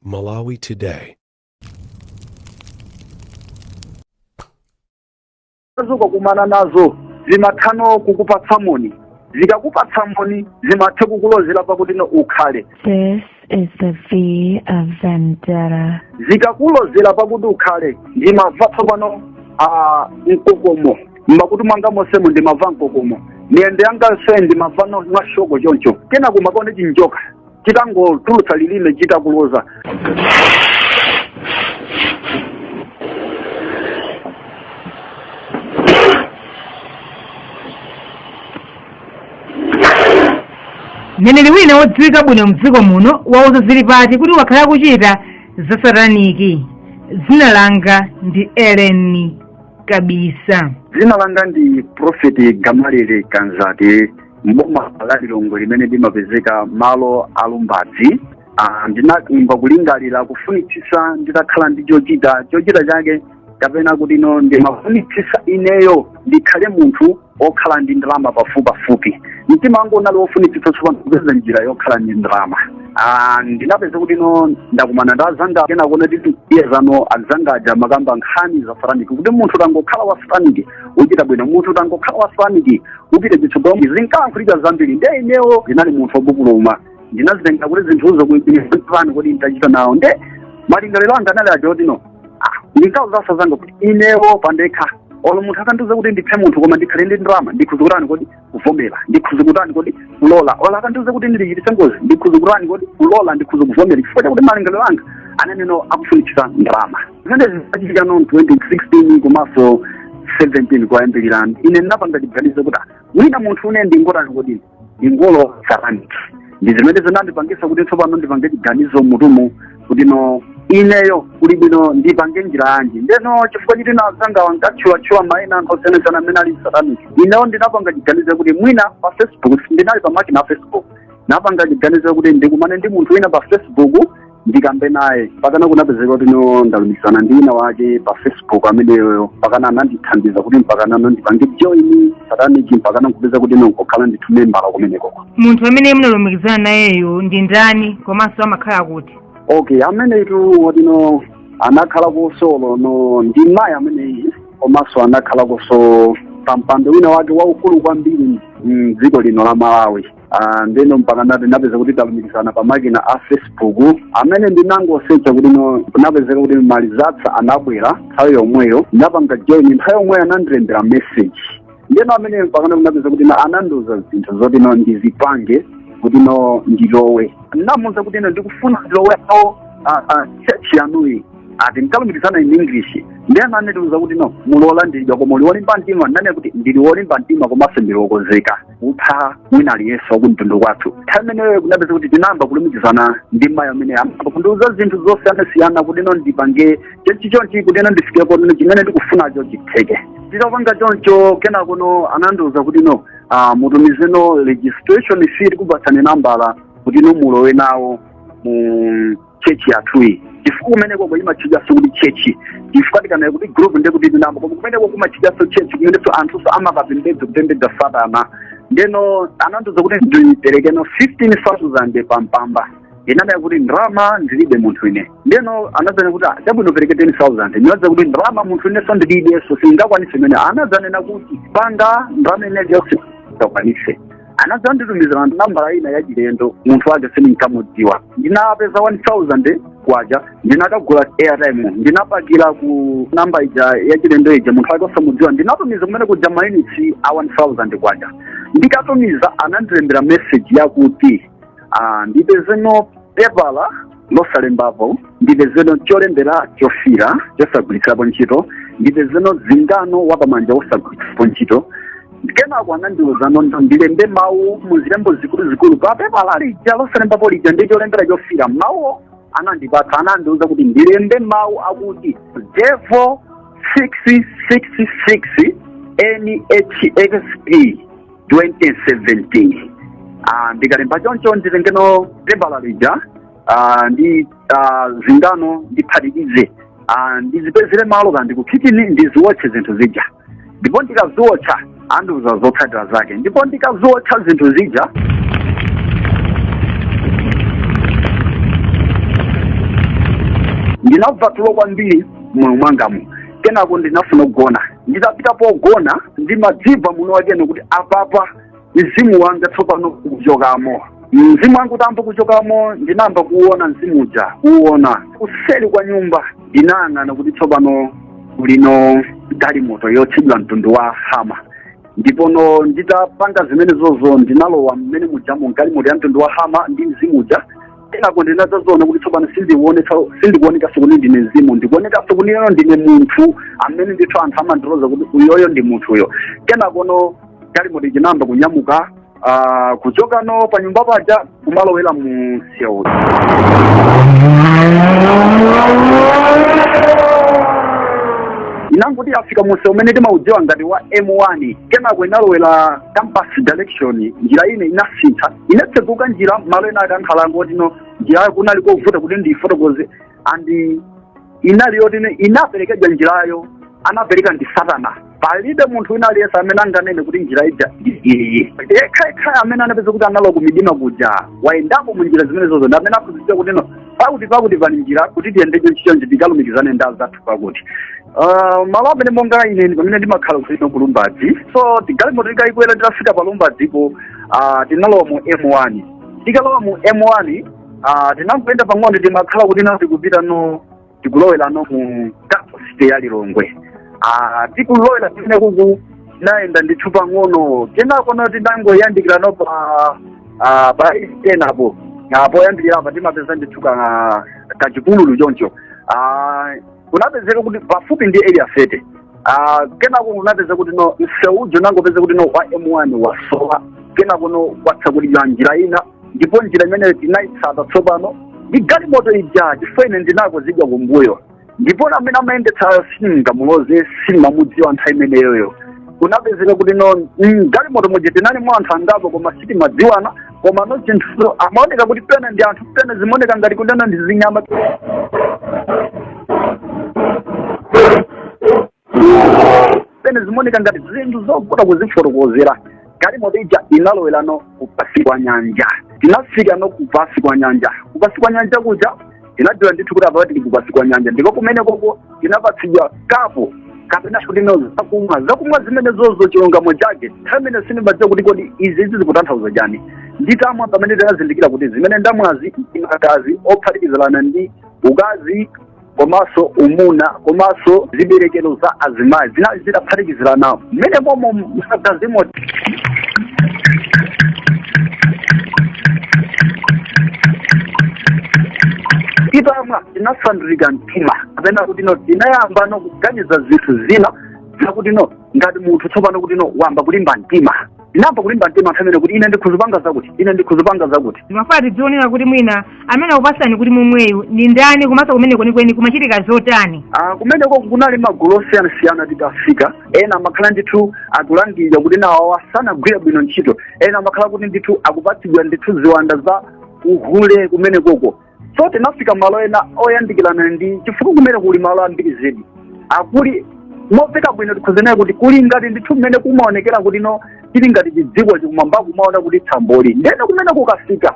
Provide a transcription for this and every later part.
Malawi Today. Ukakumana nazo zimathano kukupatsa moni, zikakupatsa moni zimathe kukulozera pakuti no ukhale. This is the V of Vendetta. Zikakulozera pakuti ukhale, ndimamva tsopano mkokomo mmakutu mwanga monsemo, ndimamva mkokomo miyendo yanga yonse, ndimamva mwa shock choncho. Kena kumakaone chinjoka chitangotulutsa lilime chitakuloza. Mneneri wina wodziwika bwino mdziko muno wauza Zili Pati kuti wakhala akuchita za sataniki. Dzina langa ndi Ellen Kabisa. Dzina langa ndi Prophet Gamalele Kanzati, mboma la Lilongwe limene limapezeka malo a Lumbadzi. Ndinayamba kulingalira kufunitsitsa nditakhala ndi chochita, chochita chake kapena kuti no ndimafunitsitsa ineyo ndikhale munthu okhala ndi ndalama pafupipafupi. Mtima wanga unali wofunitsitsa tsopano kupeza njira yokhala ndi ndalama. Ndinapeza kuti no ndakumana ndi azanga, kena kuona titi iyezano azanga aja makamba nkhani za sataniki, kuti munthu utangokhala wa sataniki uchita bwino, munthu utangokhala wa sataniki upite chitsogolo. Zinkalankhulika zambiri, nde ineyo ndinali munthu wopupuluma, ndinazitenga kuti zinthuzo kuipani kuti nditachita nawo. Nde malingaliro anga anali aja oti no ndinkauza azanga kuti ineyo pandekha, olo munthu akandiuza kuti ndiphe munthu koma ndikhale ndi ndalama, ndikhuza kutani kodi kuvomera, ndikhuza kutani kodi kulola. Olo akandiuza kuti ndichitise ngozi, ndikhuza kutani kodi kulola, ndikhuza kuvomera, chifukwa chakuti malingaliro anga ananeno akufunitsitsa ndalama. Zimene zinachitika no 2016 komanso 17 kuyambirira, ine ndinapanga chiganizo kuti mwina munthu une ndingotani kodi ndingolowa satanic. Ndi zimene zinandipangisa kuti tsopano ndipange chiganizo mutumu kuti no ineyo kuli bwino ndipange njira yanji. Ndeno chifukwa chiti azanga wankatchulachula maina anthu osiyanasiyana amene ali satanic, ineyo ndinapanga chiganizo kuti mwina pa Facebook, ndinali pa makina a Facebook, napanga chiganizo kuti ndikumane ndi munthu wina pa Facebook ndikambe naye. Pakana kunapezeka kuti no ndalumikizana ndi wina wake pa Facebook ameneyo, pakana anandithandiza kuti mpakana no ndipange join satanic, mpakana nkupeza kuti no nkukhala ndithu membala kumenekoko. Munthu amene munalumikizana nayeyo ndi ndani, komanso amakhala kuti? Okay, amenetu wotino anakhala kusolo no ndi mayi ameneyi, komanso anakhala kuso pampando wina wake waukulu kwambiri mdziko lino la Malawi. Ndeno mpaka ndinapeza kuti talumikizana pa makina a Facebook amene ndinangosecha kuti no kunapezeka kuti malizatsa anabwera nthawi yomweyo, ndinapanga join nthawi yomweyo, anandilembera message. Ndeno amene mpakana kunapeza kuti na anandiuza zinthu zoti no ndizipange kuti no ndilowe. Ndinamuuza kuti ino ndikufuna ndilowe awo church yanuyi, ati nkalumikizana in English. Ndiye anandiuza kuti no mulola ndilidwa, koma uli wolimba mtima? Ndinanena kuti ndili wolimba mtima komanso ndili wokonzeka kupha wina aliyense wakumtundu kwathu. Nthawi imeneyo kunapeza kuti tinayamba kulumikizana ndi mayi amene amayamba kundiuza zinthu zosiyanasiyana kuti no ndipange chonchi chonchi kuti no ndifike kono chimene ndikufunacho chitheke. Titapanga choncho, kenako no anandiuza kuti no mutumizeno registration fee, tikupatsani nambala kuti no mulowe nawo mu church yathuyi, chifukwa kumeneko imatchedwanso kuti church, chifukwa tikanena kuti group ndiye kuti tinamba, koma kumeneko kumatchedwanso church, kumenenso anthuso amakapembedza kupembedza satana. Ndeno anandiuza kuti ndiperekeno 15,000 pampamba. Inanena kuti ndalama ndilibe munthu ine. Ndeno anadzanena kuti chabwino, pereke 10,000. Ndinadza kuti ndalama munthu inenso ndilibenso, singakwanise. Imene anadzanena kuti panga ndalama ine yonse ngakwanise, anadzanditumizira nambala ina ya chilendo, munthu wake sindinkamudziwa. Ndinapeza 1000 kwacha, ndinakagula airtime, ndinapakira ku namba ija ya chilendo ija, munthu wake osamudziwa. Ndinatumiza kumene kuja mayunitsi a 1000 kwacha. Ndikatumiza anandilembera message yakuti ndipezeno pepala losalembapo, ndipezeno cholembera chofira chosagwiritsapo ntchito, ndipezeno zingano wapamanja wosagwiritsapo ntchito. Kenako anandiuza no ndilembe mawu muzilembo zikuluzikulu pa pepala lija losalembapo lija ndi cholembera chofira. Mawuwo anandipatsa, anandiuza kuti ndilembe mawu akuti devil 666 nhxp 2017. Ndikalemba choncho, nditengeno pepala lija ndi zingano, ndiphatikize, ndizipezere malo kandi ku kitchen, ndiziwotche zinthu zija. Ndipo ndikaziwotcha andiuza zotsatira zake. Ndipo ndikaziwotcha zinthu zija, Ndinamva tulo kwambiri mmoyo mwangamu. Kenako ndinafuna kugona. Nditapita pogona, ndimadzimva muno wakene kuti apapa mzimu wanga tsopano ukuchokamo. Mzimu wanga utayamba kuchokamo, ndinayamba kuwona mzimu uja, kuwona kuseli kwa nyumba. Ndinayang'ana kuti tsopano kulino galimoto yotchedwa mtundu wa Hummer. Ndipono nditapanga zimenezozo, ndinalowa mmene mujamo galimoto ya mtundu wa Hummer ndi mzimu uja. Kenako ndinadzaziona kuti tsopano sindikuonekanso kuti ndine mzimu, ndikuonekanso kuti ino ndine munthu amene ndithu anthu amandiloza kuti uyoyo ndi munthuyo. Kenakono galimoto inayamba kunyamuka kuchokano pa nyumba paja kumalowera mu msewu. Inangoti afika munsewu umene timaudziwa ngati wa M1, kenako inalowera campus direction. Njira ine inasintha, inatseguka njira malo ena ake ankhalango otino njirayo kunali kovuta kuti ndiyifotokoze, and inali yoti inaperekedwa njirayo, anapereka ndi Satana. Palibe munthu wina aliyense amene anganene kuti njira ija ndi iyi. Yekha amene anapeza kuti analowa ku midima kuja, wayendapo mu njira zimenezozo, ndi amene akuzidziwa kuti no pakuti pakuti pali njira kuti tiyende chonchi tikalumikizane ndi azathu pakuti. Malo amene monga ine pamene ndimakhala kuno ku Lumbadzi, so tigalimoto tikayikwera, titafika pa Lumbadzipo, tinalowa mu M1. Tikalowa mu M1, tinangoyenda pang'ono, timakhala kuti no tikupita no tikulowera no mu capital city ya Lilongwe. Tikulowera kumene kuku tinayenda ndithu pang'ono, kenako no tinangoyandikira no pa tenapo poyambirira apa timapeza ndithu kachipululu choncho. Kunapezeka kuti pafupi ndi Area 30. Kenako kunapeza kuti no msewujo nangopeza kuti no wa M1 wasowa. Kenako no kwatsekulidwa njira ina, ndipo njira imeneyo tinayitsata tsopano ndi galimoto ija, chifukwa ine ndinakozidwa kumbuyo, ndipo amene amayendetsayo sindingamuloze, sindimamudziwa nthawi imeneyoyo. Kunapezeka kuti no galimoto muja tinali mwa anthu angapo, koma sitimadziwana. Koma no chinthuzo amaoneka kuti pena ndi anthu, pena zimaoneka ngati kudana ndi zinyama, pena zimaoneka ngati zinthu zovuta kuzifotokozera. Galimoto ija inalowerano kupasi kwa nyanja. Tinafika no kupasi kwa nyanja. Kupasi kwa nyanja kuja tinadziwa ndithu kuti apa tili kupasi kwa nyanja, ndipo kumene koko tinapatsidwa kapu kapena kuti no zakumwa. Zakumwa zimene zozo, chilungamo chake nthawi imene sindimadziwa kuti kodi izi izi zikutanthauza chani. Nditamwa, pamene tinazindikira kuti zimene ndamwazi ndi magazi ophatikizirana ndi ukazi komanso umuna komanso ziberekero za azimayi, zinali zitaphatikizirana mmene momo magazimo. Titamwa tinasandulika mtima, kapena kuti no tinayamba no kuganiza zinthu zina zakuti no ngati munthu tsopano kuti no wamba kulimba mtima. Ndinayamba kulimba mtima nthawi imene kuti ine ndikhuzipanga zakuti, ine ndikhuzipanga zakuti. Ndimafuna tidzionera kuti mwina amene akupasani kuti mumweyu ndi ndani, komanso kumene kwenikweni kumachitika zotani? Kumeneko kunali magulu osiyanasiyana. Tikafika, ena amakhala ndithu akulangidwa kuti nawo sanagwire bwino ntchito, ena amakhala kuti ndithu akupatsidwa ndithu ziwanda za uhule kumenekoko. So tinafika malo ena oyandikirana ndi, chifukwa kumene kuli malo ambiri zedi akuli mopeka bwino, tikhuzenera kuti kuli ngati ndithu mmene kumaonekera kuti no tili ngati chidziko chikumwamba, kumaona kuti thamboli ndene kumene kukafika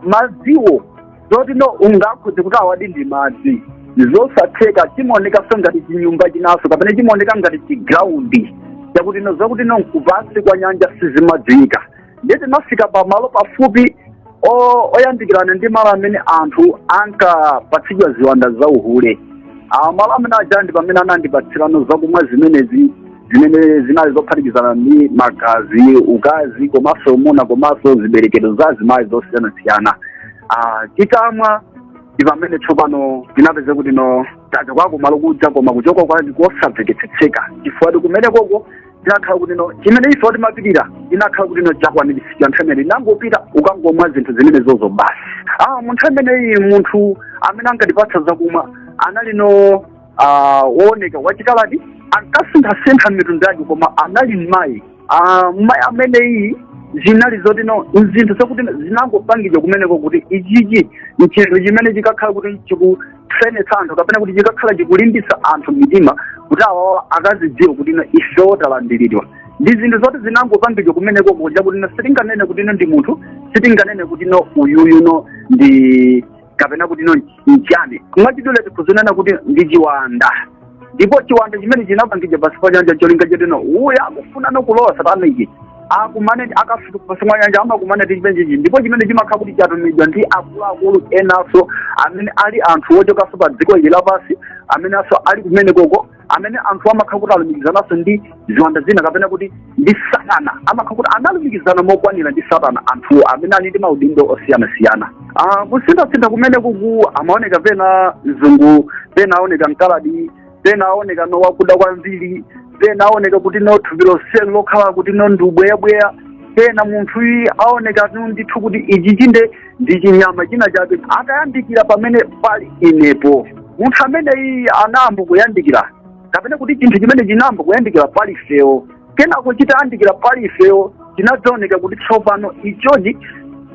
madziwo zoti no ungakhoze kuti awadi ndi madzi, zosatheka. Chimaonekanso ngati chinyumba chinaso kapena chimaoneka ngati chigraundi chakuti no zakuti no nkupasi kwa nyanja sizimadziwika. Ndiye tinafika pamalo pafupi oyandikirana ndi malo amene anthu ankapatsidwa ziwanda za uhule. Malo amene aja ndi pamene anandipatsirano zakumwa zimenezi zimene zinali zophatikizana ndi magazi, ukazi komanso umuna komanso ziberekero za azimayi zosiyanasiyana. Titamwa ndi pamene tsopano tinapeza kuti no tachoka kumalo kuja, koma kuchoka kwake kosamveketsetseka, chifukwa kumene koko tinakhala kuti no chimene ife timapitira inakhala kuti no chakwaniritsidwa nthawi imene inangopita ukangomwa zinthu zimene zozo basi. Mu nthawi imeneyi munthu amene ankatipatsa zakumwa anali no wooneka wachikaladi, ankasinthasintha mitundu yake, koma anali mayi. Mayi ameneyi zinali zoti no zinthu zakuti zinangopangidwa kumeneko kuti ichichi nchinthu chimene chikakhala kuti chikutrenetsa anthu kapena kuti chikakhala chikulimbitsa anthu mitima kuti awawa akazidziwe kuti no ifewo talandiridwa. Ndi zinthu zoti zinangopangidwa kumeneko kuja kuti no sitinganene kuti no ndi munthu, sitinganene kuti no uyuyu no ndi Kapena kuti no nchani? Mwachidule tikuzonena kuti ndi chiwanda, ndipo chiwanda chimene chinapangidwa pasi pa nyanja, cholinga chotino uyo akufuna nokulowa sataniki akumane, akafika pasi mwa nyanja amakumana ndi chimenechi, ndipo chimene chimakhala kuti chatumidwa ndi akuluakulu enanso amene ali anthu ochokanso pa dziko ili lapansi, amenenso ali kumene koko, amene anthu amakhala kuti alumikizananso ndi ziwanda zina kapena kuti ndi Satana, amakhala kuti analumikizana mokwanira ndi Satana, anthu amene ali ndi maudindo osiyanasiyana. Kusinthasintha kumene kuku amaoneka pena mzungu, pena aoneka mkaladi, pena aoneka no wakuda kwambiri, pena aoneka kuti no thupi lonse lokhala kuti no ndubweyabweya, pena munthu iyi aoneka ndithu kuti ichi chinde ndi chinyama china chake. Atayandikira pamene pali inepo, munthu amene iyi anayamba kuyandikira, kapena kuti chinthu chimene chinayamba kuyandikira pali ifewo, kenako chitayandikira pali ifewo chinadzaoneka kuti tsopano ichochi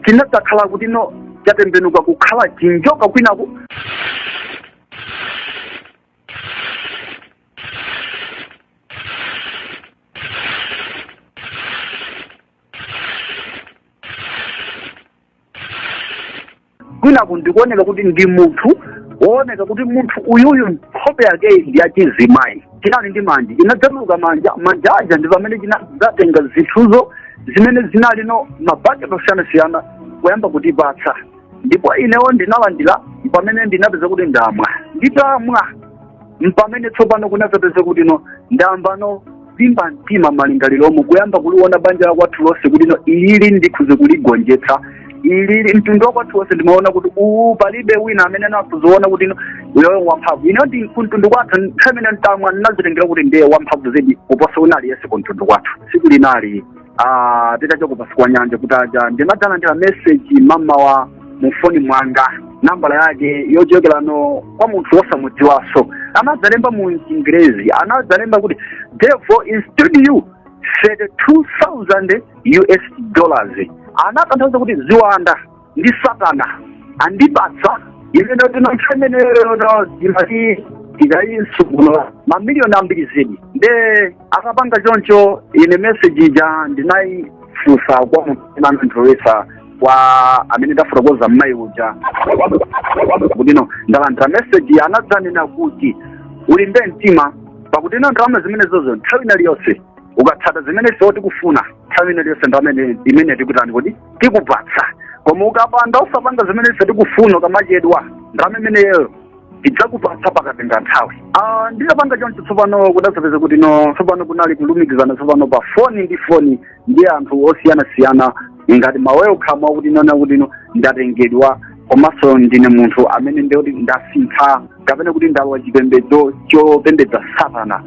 chinadzakhala kuti no chatembenuka kukhala chinjoka kwinaku. Kwinaku ndikuoneka kuti ndi munthu wooneka kuti munthu uyuyu nkhope yakeyi ndi yachizimayi. Chinali ndi manja, chinadzatuluka manja, manja aja ndi pamene chinadzatenga zinthuzo zimene zinali no mabaketi osiyanasiyana kuyamba kutipatsa, ndipo inewo ndinalandira. Pamene ndinapeza kuti ndamwa, nditamwa mpamene tsopano kunadzapeza kuti no ndayambano kulimba mtima malingaliromo, kuyamba kuliona banja la kwathu lonse kuti no ilili ndikhuze kuligonjetsa ilili. Mtundu wa kwathu wonse ndimaona kuti uwu palibe wina amene nakuzoona kuti no uyoyo wamphamvu. Ine ndi kumtundu kwathu, nthawi imene ntamwa ndinazitengera kuti ndiye wamphamvu zedi kuposa wina aliyense kumtundu kwathu. Tsiku linali titachoka pasi kwa nyanja kutacha, ndinadzalandira meseji mamawa mu foni mwanga, nambala yake yochokerano kwa munthu wosamudziwaso. Anadzalemba mu Chingerezi, anadzalemba kuti, "Devil instead you 32,000 US dollars." Anatanthauza kuti ziwanda ndi Satana andipatsa imene tino nthawi imeneyo ndimati tikayinsukuno mamiliyoni ambiri zedi. Nde atapanga choncho, ine message ija ndinayifunsa kwa munthu amene anandilowetsa, kwa amene ndafotokoza mmayi uja, kuti no ndalandira message. Anadzanena kuti ulimbe mtima, pakuti ino ndalama zimenezozo nthawi ina iliyonse ukatsata zimene ife tikufuna, nthawi ina iliyonse ndalama imene tikutani kuti tikupatsa, koma ukapanda usapanga zimene ife tikufuna, ukamachedwa, ndalama imeneyo tidzakupatsa pakatenga nthawi. Nditapanga choncho, tsopano kudadzapeza kuti no tsopano kunali kulumikizana tsopano pa foni ndi foni ndi anthu osiyanasiyana, ngati ma welcome akuti nona kuti no ndatengedwa, komanso ndine munthu amene ndikuti ndasintha kapena kuti ndalowa chipembedzo chopembedza Satana.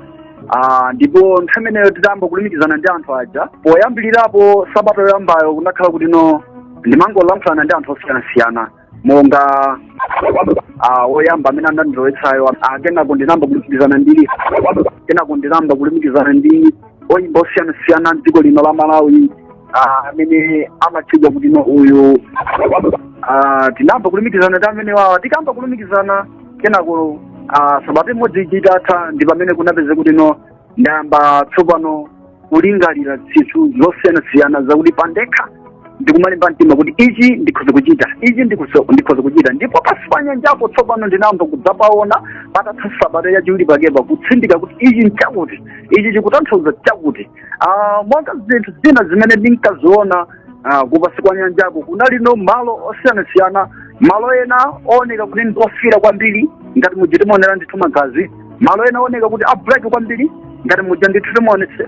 Ndipo nthawi imeneyo titayamba kulumikizana ndi anthu aja, poyambirirapo sabata yoyambayo kunakhala kuti no ndimangolankhulana ndi anthu osiyanasiyana, monga woyamba amene anandilowetsayo. Kenako ndinayamba kulumikizana ndi oyimba osiyanasiyana mdziko lino la Malawi, amene amatchedwa kuti no uyu. Tinayamba kulumikizana ndi amene wawa. Tikamba kulumikizana, kenako sabata imodzi ija itatha, ndi pamene kunapeza kuti no ndayamba tsopano kulingalira zinthu zosiyanasiyana zakuti pandekha ndikumalimba mtima kuti ichi ndikhoza kuchita, ichi ndikhoza kuchita. Ndipo pasi pa nyanjapo tsopano ndinayamba kudzapaona patatha sabata yachiwiri pakepa, kutsindika kuti ichi nchakuti, ichi chikutanthauza chakuti. Monga zinthu zina zimene ndinkaziona kupasi kwa nyanjako, kunalino malo osiyanasiyana, malo ena ooneka kuti ndi ofira kwambiri ngati muja timaonera ndithu magazi, malo ena ooneka kuti a black kwambiri ngati muja ndithu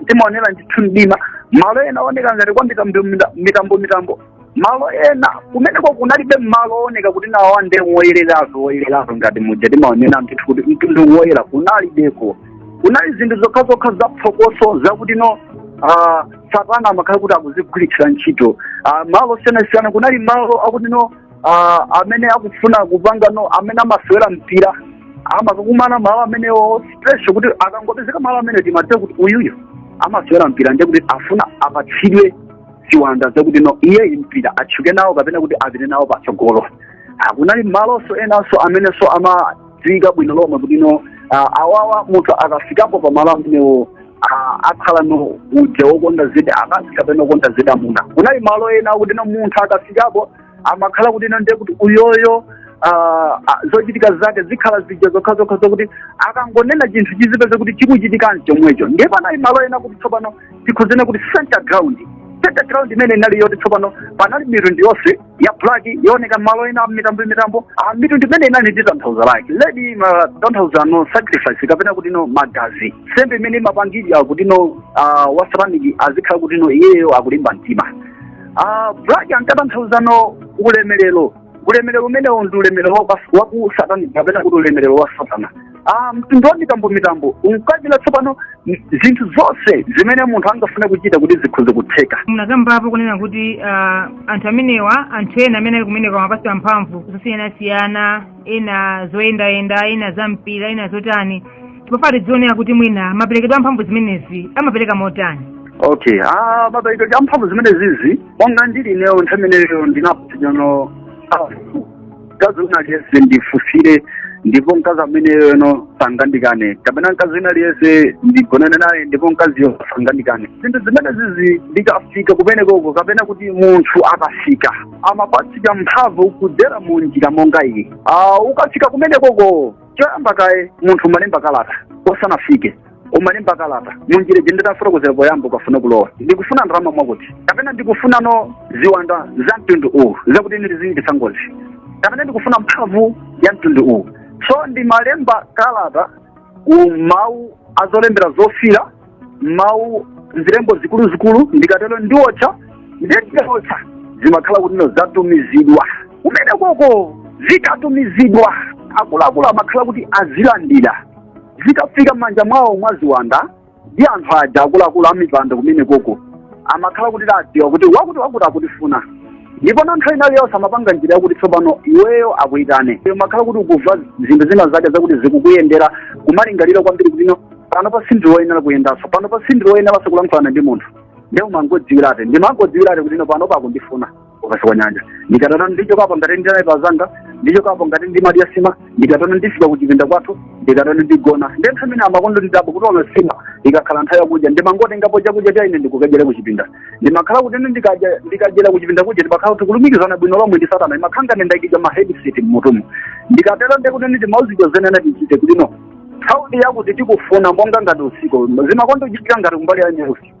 timaonera ndithu mdima, malo ena ooneka ngati kwa mitambo, mitambo mitambo, malo ena kumeneko kunalibe malo ooneka kuti nawo ande woyererazo woyererazo ngati muja timaonera ndithu kuti mtundu woyera, kunalibeko. Kunali zinthu zokhazokha zaphokoso zakuti no Satana amakhala kuti akuzigwiritsira ntchito. Malo osiyanasiyana, kunali malo akuti no amene akufuna kupanga no amene amasewera mpira amakakumana malo amenewo special, kuti akangopezeka malo amene timadziwa kuti uyuyu amasewera mpira, ndiye kuti afuna apatsidwe ziwanda zakuti no iye mpira atchuke nawo kapena kuti apite nawo patsogolo. Kunali malonso enanso amenenso amadziwika bwino lomwe kuti no awawa munthu akafikapo pa malo amenewo akhala no uja wokonda zedi akazi kapena wokonda zedi amuna. Kunali malo ena kuti no munthu akafikapo amakhala kuti no ndiye kuti uyoyo Zochitika zake zikhala zija zokhazokha zokuti akangonena chinthu chizipeza kuti chikuchitikani chomwecho. Ndiye panali malo ena kuti tsopano tikhuzene kuti center ground, center ground imene inali yoti tsopano panali mitundu yonse ya black yooneka malo ena mitambo mitambo. Mitundu imene inali ndi tanthauzo lake. Red matanthauza no sacrifice, kapena kuti no magazi, sembe imene imapangidwa kuti no wa satanic azikhala kuti no iyeyo akulimba mtima. Black ankatanthauza no ulemerero, ulemerero umenewo ndi ulemerero waku satanic, kapena kuti ulemerero wa satana. Mtundu wa mitambo mitambo unkachita tsopano zinthu zonse zimene munthu angafune kuchita kuti zikhoze kutheka. Munakambapo kunena kuti anthu amenewa, anthu ena amene ali kumeneko amapatsidwa mphamvu zosiyanasiyana, ena zoyendayenda, ena za mpira, ena zotani. Timafuna tidzionera kuti mwina maperekedwe a mphamvu zimenezi amapereka motani? Okay, maperekedwe a mphamvu zimene zizi, monga ndili ineyo nthawi imeneyo ndinapatsidwano mkazi wina aliyense ndifusire, ndipo mkazi ameneyo no sangandikane, kapena mkazi wina aliyense ndigonane naye, ndipo mkaziyo sangandikane. Zinthu zimene zizi ndikafika kumenekoko, kapena kuti munthu akafika amapatsidwa mphamvu kudzera mu njira monga iyi. Ukafika kumenekoko, choyamba kaye munthu umalemba kalata usanafike, umalemba kalata munjira ije nditafotokozera poyamba. Ukafuna kulowa, ndikufuna ndalama mwakuti, kapena ndikufuna no ziwanda za mtundu uwu zakuti ine ndizichititsa ngozi, kapena ndikufuna mphamvu ya mtundu uwu. So ndimalemba kalata ku mawu azolembera zofira, mawu zilembo zikuluzikulu. Ndikatero ndiwotcha, ndikawotcha zimakhala kuti no zatumizidwa kumene koko. Zikatumizidwa, akuluakulu amakhala kuti azilandira. Zikafika m'manja mwawo mwa ziwanda ndi anthu aja akuluakulu amipando kumene koko, amakhala kuti adziwa kuti wakuti wakuti akutifuna, ndipo na nthawi inaliyonse amapanga njira yakuti tsopano iweyo akuyitane. Iwe umakhala kuti ukumva zinthu zina zake zakuti zikukuyendera, kumalingalira kwambiri kuti no pano pa sindili woyenera kuyendanso, pano pa sindili woyeneranso kulankhulana ndi munthu. Ndiye umangodziwirate, ndimangodziwirate kuti no pano pakundifuna ukasi kwa nyanja. Ndikatano ndichokapo ngati ndinayi pazanga, ndichokapo ngati ndimadya sima. Ndikatano ndifika kuchipinda kwathu, ndikatano ndigona. Ndiye nthawi imene amakondo ndidabo kuti ono sima ikakhala nthawi yakudya, ndimangotengapo chakudya cha ine ndikukadyera kuchipinda. Ndimakhala kuti ine ndikadya, ndikadyera kuchipinda kuja, ndimakhala kuti kulumikizana bwino lomwe ndi satana. Imakhala ngati ndayikidwa ma headset mmutumu. Ndikatero ndekuti ndimauzidwa zenene tichite kuti no nthawi yakuti tikufuna, monga ngati usiku, zimakondo kuchitika ngati kumbali ya usiku.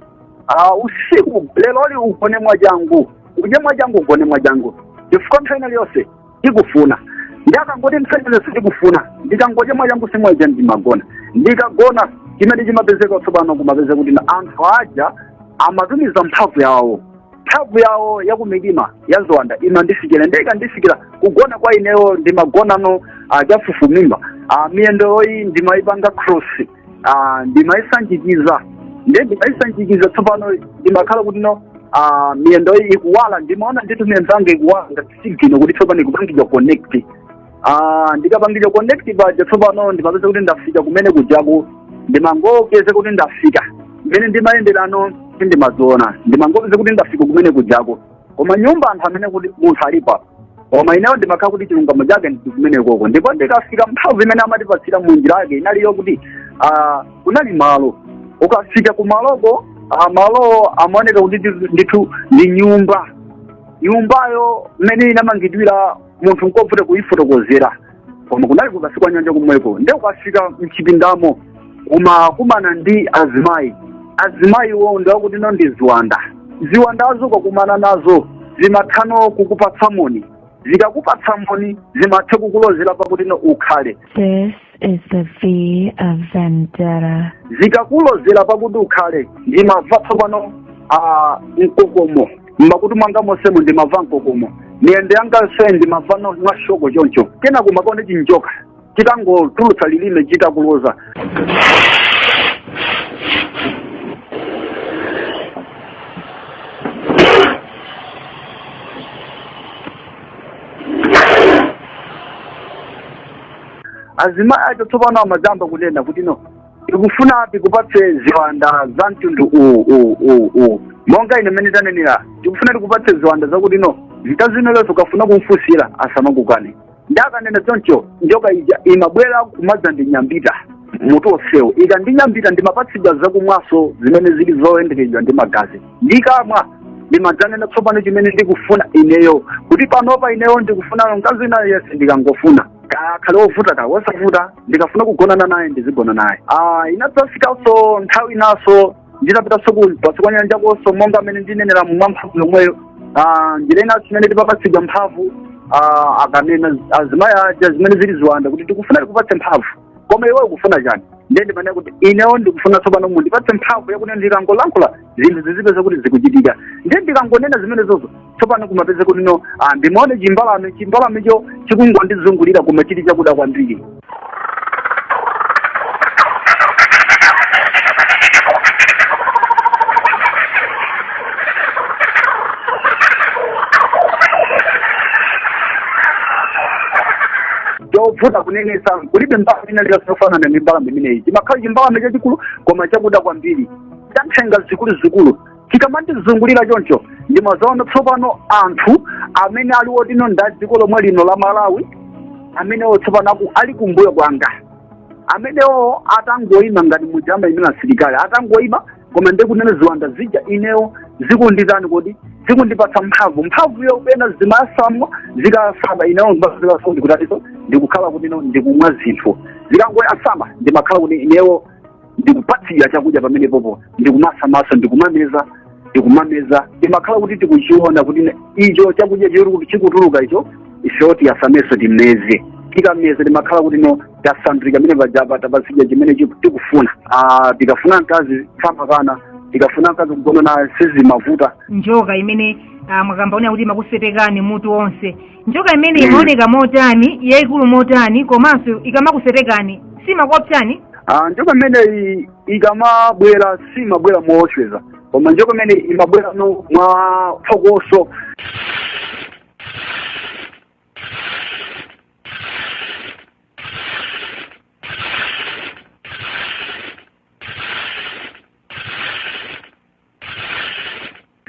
Usiku leloli ugone mwachangu, udye mwachangu, ugone mwachangu, chifukwa nthawi iliyonse tikufuna. Ndakangoti nthawi iliyonse tikufuna, ndikangodya mwachangu simwaja, ndimagona. Ndikagona, chimene chimapezeka tsopano, kumapeza kuti na anthu aja amatumiza mphamvu yawo, mphamvu yawo yakumidima ya ziwanda imandifikira. Ndikandifikira kugona kwa ineyo, ndimagonano chafufumimba. Miyendoyi ndimayipanga cross, ndimayisanjikiza. Ndiye ndimayisanjikiza tsopano, ndimakhala kuti no miyendoyi ikuwala, ndimaona ndithu miyendo yanga ikuwala ngati signal kuti tsopano ikupangidwa connect. Ndikapangidwa connect paja, tsopano ndimapeza kuti ndafika kumene kujaku. Ndimangopeza kuti ndafika mmene ndimayenderano, sindimaziona, ndimangopeza kuti ndafika kumene kujako. Koma nyumba anthu amene kuti munthu alipo, koma ineyo ndimakhala kuti chilungamo chake ndi kumene koko. Ndipo ndikafika, mphamvu imene amatipatsira mu njira yake inaliyo kuti kunali malo. Ukafika kumaloko, malowo amaoneka kuti ndithu ndi nyumba. Nyumbayo mmene inamangidwira, munthu nkovuta kuyifotokozera, koma kunali kukasi kwa nyanja kumweko. Ndiye ukafika mchipindamo, umakumana ndi azimayi. Azimayiwo ndiwakuti no ndi ziwanda. Ziwandazo ukakumana nazo, zimathano kukupatsa moni. Zikakupatsa moni, zimatha kukulozera pakuti no ukhale. This is the V of Vendetta. Zikakulozera pakuti ukhale, ndimamva tsopano mkokomo mmakutu mwanga monsemo, ndimamva mkokomo miyendo yanga yonse, ndimamva mwashoko choncho. Kena kumakaone chinjoka chitangotulutsa lilime chitakuloza. Azimayi acho tsopano amadzamba kunena kuti no tikufuna tikupatse ziwanda za mtundu uwu uwu uwu uwu, monga ine mmene tanenera, tikufuna tikupatse ziwanda zakuti no mkazi inelenso ukafuna kumfunsira asamakukane. Ndakanena choncho, njoka ija imabwera kumadza ndinyambita mutu onsewo. Ikandinyambita, ndimapatsidwa zakumwaso zimene zili zoyenderedwa ndi magazi. Ndikamwa, Ndimadzanena tsopano chimene ndikufuna ineyo, kuti panopa ineyo ndikufuna mkazi wina yense, ndikangofuna, kakhale wovuta ka wosavuta, ndikafuna kugonana naye ndizigona naye. Inadzafikanso nthawi inaso nditapitanso ku pasi kwa nyanja konso, monga amene ndinenera mwa mphamvu yomweyo. Njira ina chimene tipapatsidwa mphamvu, akanena azimayi aja zimene zili ziwanda kuti tikufuna tikupatse mphamvu, koma iwe ukufuna chani? Ndiye ndimanena kuti inewo ndikufuna tsopano mundipatse mphamvu yakuti ndikangolankhula zinthu zizipeza kuti zikuchitika. Ndiye ndikangonena zimenezozo, tsopano kumapeza kuti no, ndimaone chimbalame, chimbalamecho chikungondizungulira, koma chili chakuda kwambiri, chovuta kunenesa. Kulibe mbalame ina likasofanana ndi mbalame imeneyi. Chimakhala chimbalame chachikulu koma chakuda kwambiri, chanthenga zikuluzikulu. Chikamandizungulira choncho, ndimazaona tsopano anthu amene ali otino nda dziko lomwe lino la Malawi, amenewo tsopano ali kumbuyo kwanga, amenewo atangoyima ngati mujama imene asilikali atangoyima. Koma ndikunena ziwanda zija inewo zikunditani kodi? Zikundipatsa mphamvu. Mphamvuyo pena zimasamwa, zikasama inewo ndikutatiso ndikukhala kuti ino ndikumwa zinthu. Zikangoyasama, ndimakhala kuti inewo ndikupatsidwa chakudya pamene popo, ndikumasamaso, ndikumameza, ndikumameza. Ndimakhala kuti tikuchiona kuti icho chakudya chiri kuti chikutuluka icho, ifewo tiyasameso timeze. Tikameze, timakhala kuti no, tasandulika mene pajapa tapatsidwa chimene tikufuna. Tikafuna mkazi samakana, tikafuna mkazi kugona naye sizimavuta. Njoka imene mwakamba onera kuti imakusetekani mutu wonse, njoka imene imaoneka motani, yayikulu motani, komanso ikamakusetekani simakuopsani? Njoka imene ikamabwera simabwera moopseza, koma njoka imene imabwera no mwa phokoso.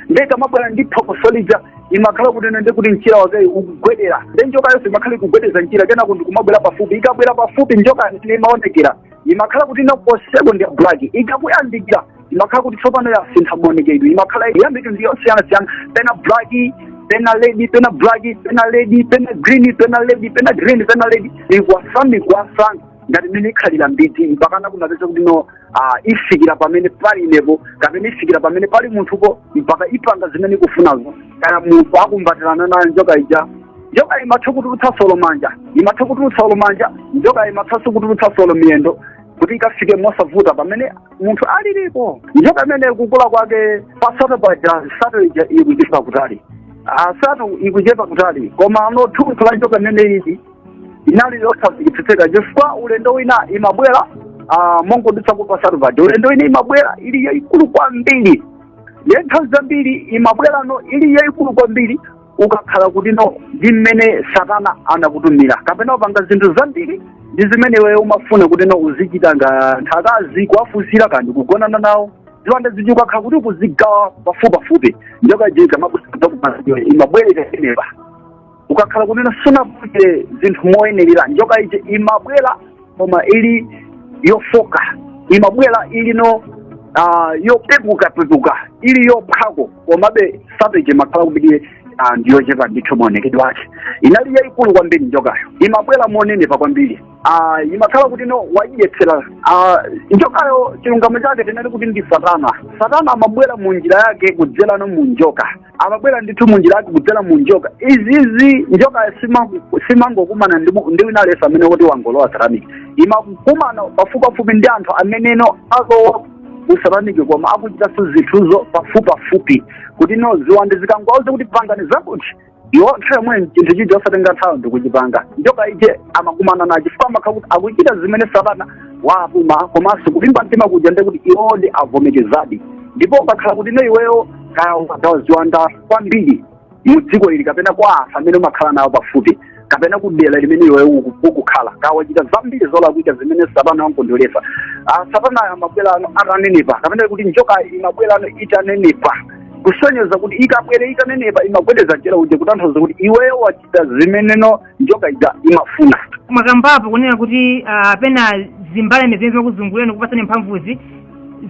Ndiye ikamabwera ndi phokoso lija, imakhala kuti ine ndikuti mchira wake ukugwedera. Ndi njoka yonse imakhala ikugwedeza mchira, kenako ndikumabwera pafupi. Ikabwera pafupi, njoka imene imaonekera imakhala kuti inakoseko ndi black. Ikakuyandikira, imakhala kuti tsopano yasintha maonekedwe, imakhala yambiri ndi yosiyanasiyana, pena black, pena red, pena black, pena red, pena green, pena red, pena green, pena red, ikwasami ikwasa ngati imene ikhalira mbidzi, mpakana kumapeza kuti no, ifikira pamene pali inepo kapena ifikira pamene pali munthupo, mpaka ipanga zimene ikufunazo. Kaya munthu akumbatirana nayo njoka ija, njoka imatha kutulutsa solo manja, imatha kutulutsa solo manja, njoka imathanso kutulutsa solo miyendo kuti ikafike mosavuta pamene munthu alilipo. Njoka imene kukula kwake pasato paja, sato ija ikuchepa kutali, sato ikuchepa kutali, koma ano thunthu la njoka imene ili inali yosafikitsitsika, chifukwa ulendo wina imabwera mongodutsa pasatu paja, ulendo wina imabwera ili yayikulu kwambiri. Ndiye nthawi zambiri imabwerano ili yayikulu kwambiri ukakhala kuti no, ndi mmene satana anakutumira kapena upanga zinthu zambiri ndi zimene iweyo umafuna kuti no uzichita, nga nthakazi kuwafunsira kandi kugonana nawo. Ziwanda ziji ukakhala kuti ukuzigawa pafupipafupi, njoka ija imabwerera inepa. Ukakhala kuti sunapute zinthu moyenerera, njoka ija imabwera koma ili yofoka, imabwera ili no yopepuka pepuka, ili yophwako, komabe sato ija imakhala kuti ndiyochepa ndithu maonekedwe ake. Inali yayikulu kwambiri njokayo, imabwera monenepa kwambiri. Imakhala kuti no, wayidyetsera njokayo. Chilungamo chake tinali kuti ndi satana. Satana amabwera mu njira yake kudzerano mu njoka, amabwera ndithu mu njira yake kudzera mu njoka izizi. Njoka simangokumana ndi wina aliyense amene kuti wangolowa satanic, imakumana pafupipafupi ndi anthu ameneno alowa usatanic koma akuchitanso zinthuzo pafupipafupi, kuti no, ziwanda zikangowauza kuti pangani zakuti, iwo nthawi yomwe chinthu chija osatenga nthawi ndikuchipanga. Njoka ije amakumana nacho chifukwa amakhala kuti akuchita zimene satana waatuma, komanso kulimba mtima kuja ndi kuti iwo ndi avomekezadi. Ndipo ukakhala kuti no, iweyo kaya ukagawa ziwanda kwambiri mu dziko ili kapena kwa anthu amene umakhala nawo pafupi kapena kudera limene iweyo ukukhala, kaya wachita zambiri zolakwika zimene satana wankondweretsa, satana amabwera ano atanenepa, kapena kuti njoka imabwera ano itanenepa, kusonyeza kuti ikabwere itanenepa imagwedeza mchira uja, kutanthauza kuti iweyo wachita zimeneno njoka ija imafuna. Mwakambapo kunena kuti pena zimbalame zimene zimakuzungulirani kupatsani mphamvuzi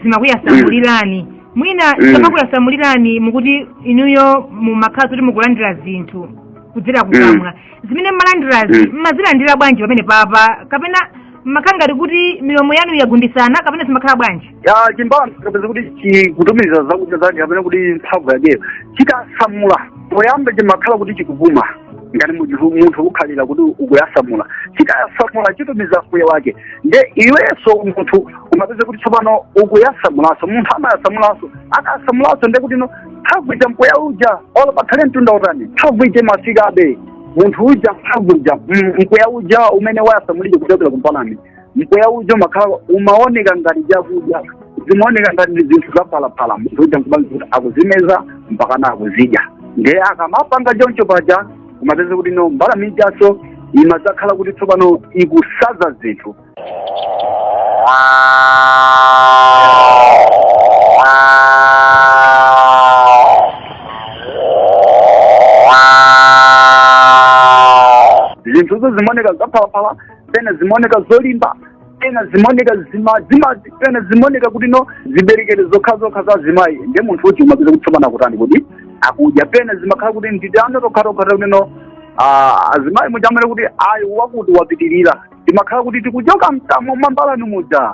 zimakuyasamulirani. Mwina tamakuyasamulirani mukuti inuyo mumakhala kuti mukulandira zinthu kudzera kukamwa. Zimene mmalandirazi, mmazilandira bwanji pamene papa? Kapena mmakhala ngati kuti milomo yanu yagundisana, kapena zimakhala bwanji? Ya, chimbalame kapeza kuti chikutumiza zakudya zake kapena kuti mphamvu yakeyo, chikasamula poyamba chimakhala kuti chikupuma ngati munthu kukhalira kuti ukuyasamula. Chikayasamula chitumiza mbuye wake, nde iwenso munthu umapeza kuti tsopano ukuyasamulanso. Munthu amayasamulanso, akayasamulanso nde kuti no mphamvu ija, mpweya uja, olo pakhale mtunda utani, mphamvu ija imafikabe munthu uja. Mphamvu ija, mpweya uja umene wayasamulije kuchokera kumbalame, mpweya uja umakhala umaoneka ngati chakudya, zimaoneka ngati ndi zinthu zaphalaphala. Munthu uja nkubanga kuti akuzimeza mpakana akuzidya. Nde akamapanga choncho paja umapeza kuti no mbalame ijaso imadzakhala kuti tsopano ikusaza zinthu. Zinthuzo zimaoneka zaphalaphala, pena zimaoneka zolimba, pena zimaoneka zimadzimadzi, pena zimaoneka kuti no ziberekero zokhazokha za azimayi. Ndiye munthu uja umapeza kuti tsopano akutani kuti akudya. Pena zimakhala kuti nditano tokhatokha kuti no azimayi muja amene kuti ayi wakuti wapitirira, timakhala kuti tikuchoka mkamwa mwa mbalame muja,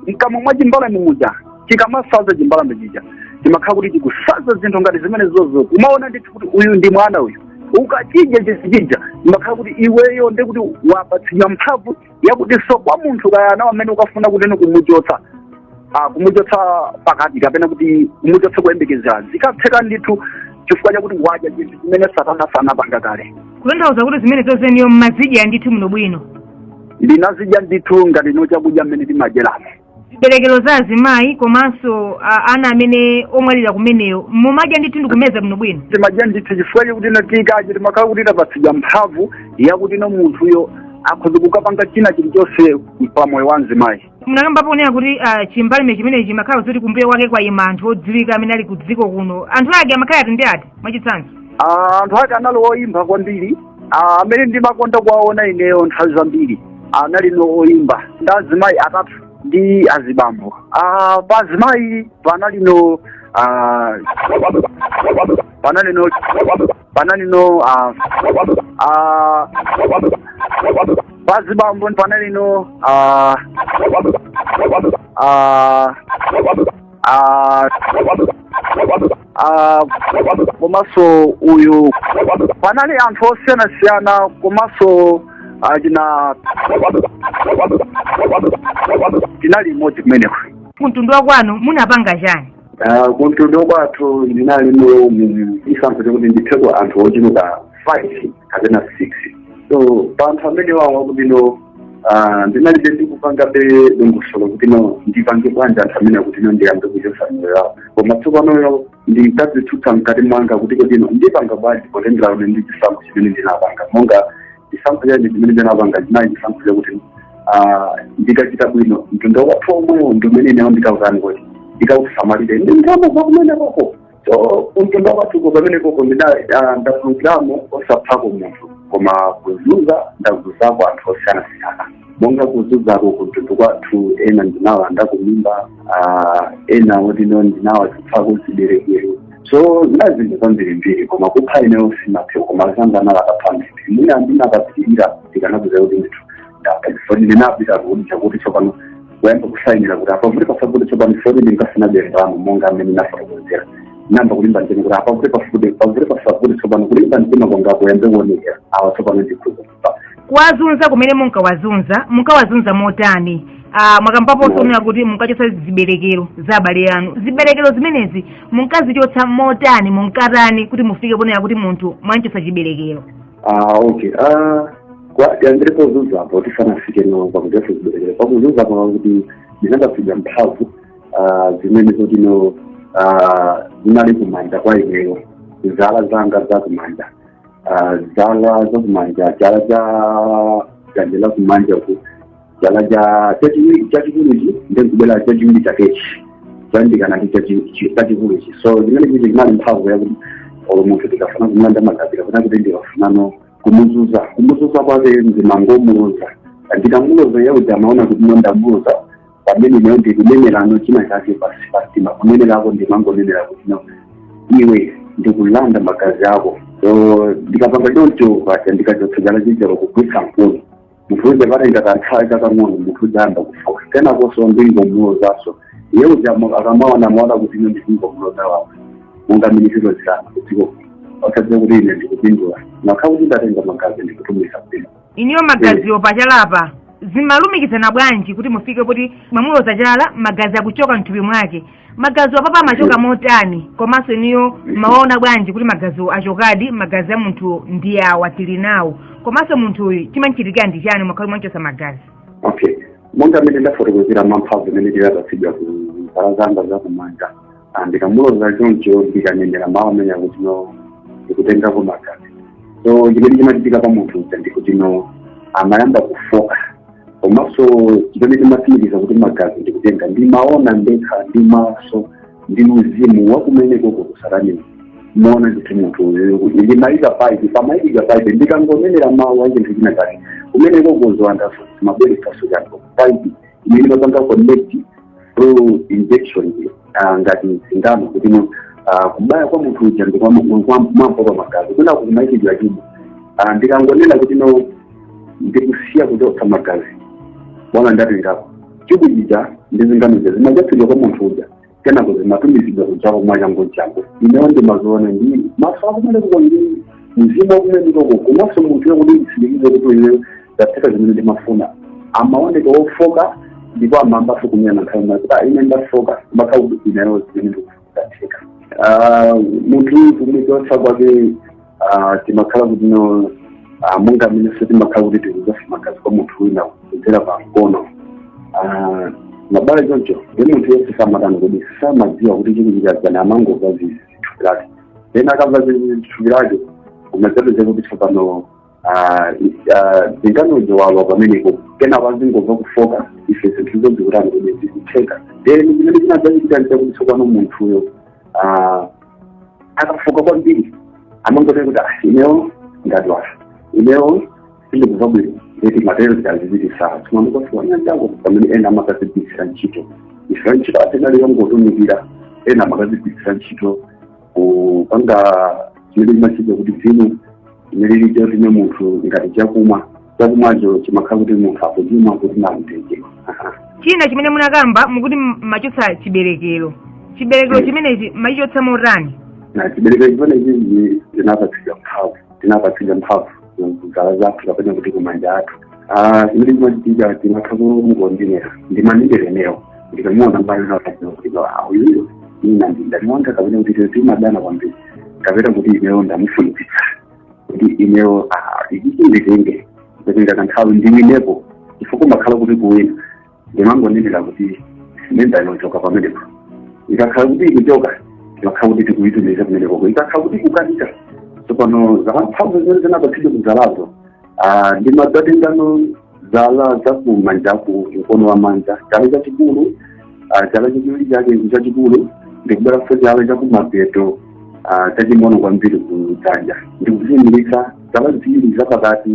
mkamwa mwa chimbalame muja. Chikamasaza chimbalame chija chimakhala kuti chikusaza zinthu ngati zimene zozo. Umaona ndithu kuti uyu ndi mwana uyu. Ukachidya chinthu chija imakhala kuti iweyo ndi kuti wapatsidwa mphamvu yakuti so kwa munthu kayana amene ukafuna kuti kumuchotsa, kumuchotsa pakati kapena kuti kumuchotsa kuyembekezera, zikatheka ndithu chifukwa chakuti wadya chinthu chimene Satana sanapanga kale. Kutanthauza kuti zimene zozeniyo mmazidya ndithu muno bwino? Ndinazidya ndithu ngati no chakudya mmene timadyeramo. Ziberekero za azimayi komanso ana amene omwalira kumeneyo mumadya ndithu ndikumeza bwino bwino? Timadya ndithu chifukwa chakuti no tikadya timakhala kuti tapatsidwa mphamvu yakuti no munthuyo akhoza kukapanga china chilichonse pa moyo wa mzimayi. Munakambapo kunena kuti chimbalame chimenechi chimakhala kuti kumbuyo kwake kwayima anthu odziwika amene ali ku dziko kuno. Anthu ake amakhala ati ndi ati, mwachitsanzo? Anthu ake anali oyimba kwambiri. Amene ndimakonda kuwaona ineyo nthawi zambiri anali no oyimba ndi azimayi atatu ndi azibambo. Pa azimayi panali no panali no pa azibambo panali no komanso uyu panali anthu osiyanasiyana komanso achina tinali imodzi kumeneko. Kumtundu wa kwanu munapanga chani? Kumtundu kwathu ndinali mu chisankho chakuti ndipheko anthu ochuluka 5 kapena 6. So pa anthu amene wawa kuti no ndinalibe ndikupangabe dongosolo kuti no ndipange bwanji anthu amene akuti no ndiyambe kuchotsa moyo yawo, koma tsopanoyo ndinkadzitsutsa mkati mwanga kuti kodi no ndipanga bwanji potengera kuti ndi chisankho chimene ndinapanga. Monga chisankho chanje chimene ndinapanga chinali chisankho chakuti ndikachita bwino mtundu wathu omwewo ndi umene ineyo ndikautani kuti ndikausamalire ndi ndalama zakumene koko. So kumtundu kwathuko pamene koko ndatulukiramo osaphako munthu, koma kuzunza ndazunzako anthu osiyanasiyana. Monga kuzunzako kumtundu kwathu, ena ndinawalanda kumimba, ena otino ndinawachotsako ziberekero. So zinali zinthu zambirimbiri, koma kupha ineyo sinaphe, koma zanga nalakapha mbiri. Mwina ndinakapitirira ndikanapeza kuti ndithu ndapha, chifukwa ndinapita kuti chakuti tsopano kuyamba kusayinira kuti apavute pasavute tsopano foti ndinkafuna ndalama. Monga amene nafotokozera, namba kulimba mtima kuti apavute pasavute, pavute pasavute, tsopano kulimba mtima kwanga kuyambe kuonekera awa tsopano ndikhuza kupa. Kuwazunza kumene munkawazunza, munkawazunza motani? Mwakambaponso kunena kuti munkachotsa ziberekero za abale anu. Ziberekero zimenezi munkazichotsa motani? Munkatani kuti mufike ponena kuti munthu mwanchotsa chiberekero? Okay, yambire pozunzapo tisanafike no pakuchotsa ziberekero. Pakuzunzapo kuti ndinapatsidwa mphamvu zimene zotino zinali kumanja kwa ineyo, zala zanga zakumanja, zala zakumanja, chala cha dzanja la kumanja ku chala cha chachiwiri chachikuluchi, ndikubwera chachiwiri chakechi chayandikana ndi chachikuluchi. So chimene chichi chinali mphamvu yakuti olo munthu tikafuna kumulanda magazi kapena kuti ndikafunano kumuzuza, kumuzuza kwake ndimangomuloza. Ndikamuloza yauja amaona kuti no ndamuloza. Pamene ineyo ndikunenerano china chake pasi pamtima, kunenerako ndimangonenera kuti, "No, iwe ndikulanda magazi ako." So ndikapanga choncho pacha, ndikachotsa chala chija kugwitsa mkono munthu uja, patenga kanthawi kakang'ono munthu uja ayamba kufoka. Kenakonso ndingomulozaso iye uja, akamaona amaona kuti ine ndingomuloza wapo monga mene zilana kudziko, osadziwa kuti ine ndikupindula nakha kuti ndatenga magazi ndikutumiza bwino. Iniyo magaziwo pachalapa zimalumikizana bwanji kuti mufike kuti mwamuloza chala, magazi akuchoka mthupi mwake? Magaziwo papa amachoka motani? Komanso iniyo mawaona bwanji kuti magaziwo achokadi, magazi a munthu ndi awa tili nawo? Komanso munthuyu chimanchitikira ndi chani mwakhali mwanchosa magazi? Okay, monga mmene ndafotokozera, mamphamvu imene ndinapatsidwa ku zala zanga zakumanja, ndikamuloza choncho, ndikanenera mawu amene akuti, "No, ndikutengako magazi." So chimene chimachitika pa munthu uja ndikuti, no, amayamba kufoka. Komanso chimene chimatsimikiza kuti magazi ndikutenga, ndimaona ndekha ndi maso ndi mzimu wakumeneko kusataniko, maona ndithu munthu uyu ndimayika paipi, pamayikika paipi. Ndikangonenera mawu a chinthu china chake, kumeneko kuziwandaso zimabweretsaso chanthu paipi imene imapanga connect through injection, ngati sindano, kuti no, kubaya kwa munthu uja ndikwampopa magazi kuna kumayikidwa chibu. Ndikangonena kuti, "No, ndikusiya kuchotsa magazi, bwana ndatengako," chibu chija ndi zinganoja zimachotsedwa kwa munthu uja, kenako zimatumizidwa kudzako mwachangu. Inewo ndimaziona ndi maso akumeneko ndi mzimu wakumenekoko. Komanso munthu kuti nditsimikize kuti iwe ndatheka zimene ndimafuna, amaoneka wofoka ndipo amayambanso kunyana nthawi imwe kuti, "Ah, ine ndafoka," makha kuti ineyo zimene ndikudatheka. Munthu kumuchotsa kwake, timakhala kuti, no, monga amenenso timakhala kuti tikuchotsa magazi kwa munthu wina kudzera pa mkono, mabala choncho, ndi munthu yense samatani kuti samadziwa kuti chikuchitika chani, amangomva zizi thupi lake. Then akamva zizi thupi lake, umadzapeza kuti tsopano zinganojo walwa pamenepo, kenako azingomva kufoka. Ife zinthuzo zikutani kuti zikutheka. Then chimene chinadzachitika nchakuti tsopano munthuyo akafoka kwambiri, amangoti kuti, "Ah, ineyo ndadwala, ineyo sindikuva bwino." Ndeti matero tikazipitisa tsopano kwasiwanyanjako, pamene ena amakazigwirisira ntchito. Ife ntchito atinali yongotumikira, ena amakazigwirisira ntchito kupanga chimene chimachita kuti vinu chimene licho tine munthu ngati chakumwa, chakumwacho chimakhala kuti munthu akuchimwa kuti namtenje. China chimene munakamba, mukuti machotsa chiberekero. Chiberekero chimenechi machichotsa motani? Na chiberekero chimenechi tinapatsidwa mphamvu, tinapatsidwa mphamvu kuzala zathu kapena kuti kumanja athu. Chimene chimachitika, timatha kungondinera, ndimanenderenewo ndikamuona mbali kuti uyuyo ina ndi ndani wanga, kapena kuti timadana kwambiri, kapena kuti ineyo ndamufunitsitsa kuti ineyo ichichi nditenge, ndatenga kanthawi ndiwinepo, chifukwa makhala kuti kuwina. Ndimangonenera kuti mimba inochoka pamenepo. Ikakhala kuti ikuchoka, timakhala kuti tikuyitumiza kumenekoko. Ikakhala kuti ikukanika, tsopano zamphamvu zimene zinapatsidwa kuzalazo, ndimadzatingano zala zakumanjaku, mkono wa manja, chala chachikulu, chala chachiwiri chake chachikulu, ndikubweranso chala chakumapeto, chaching'ono kwambiri kudzanja, ndikuziyimiritsa zala ziwiri zapakati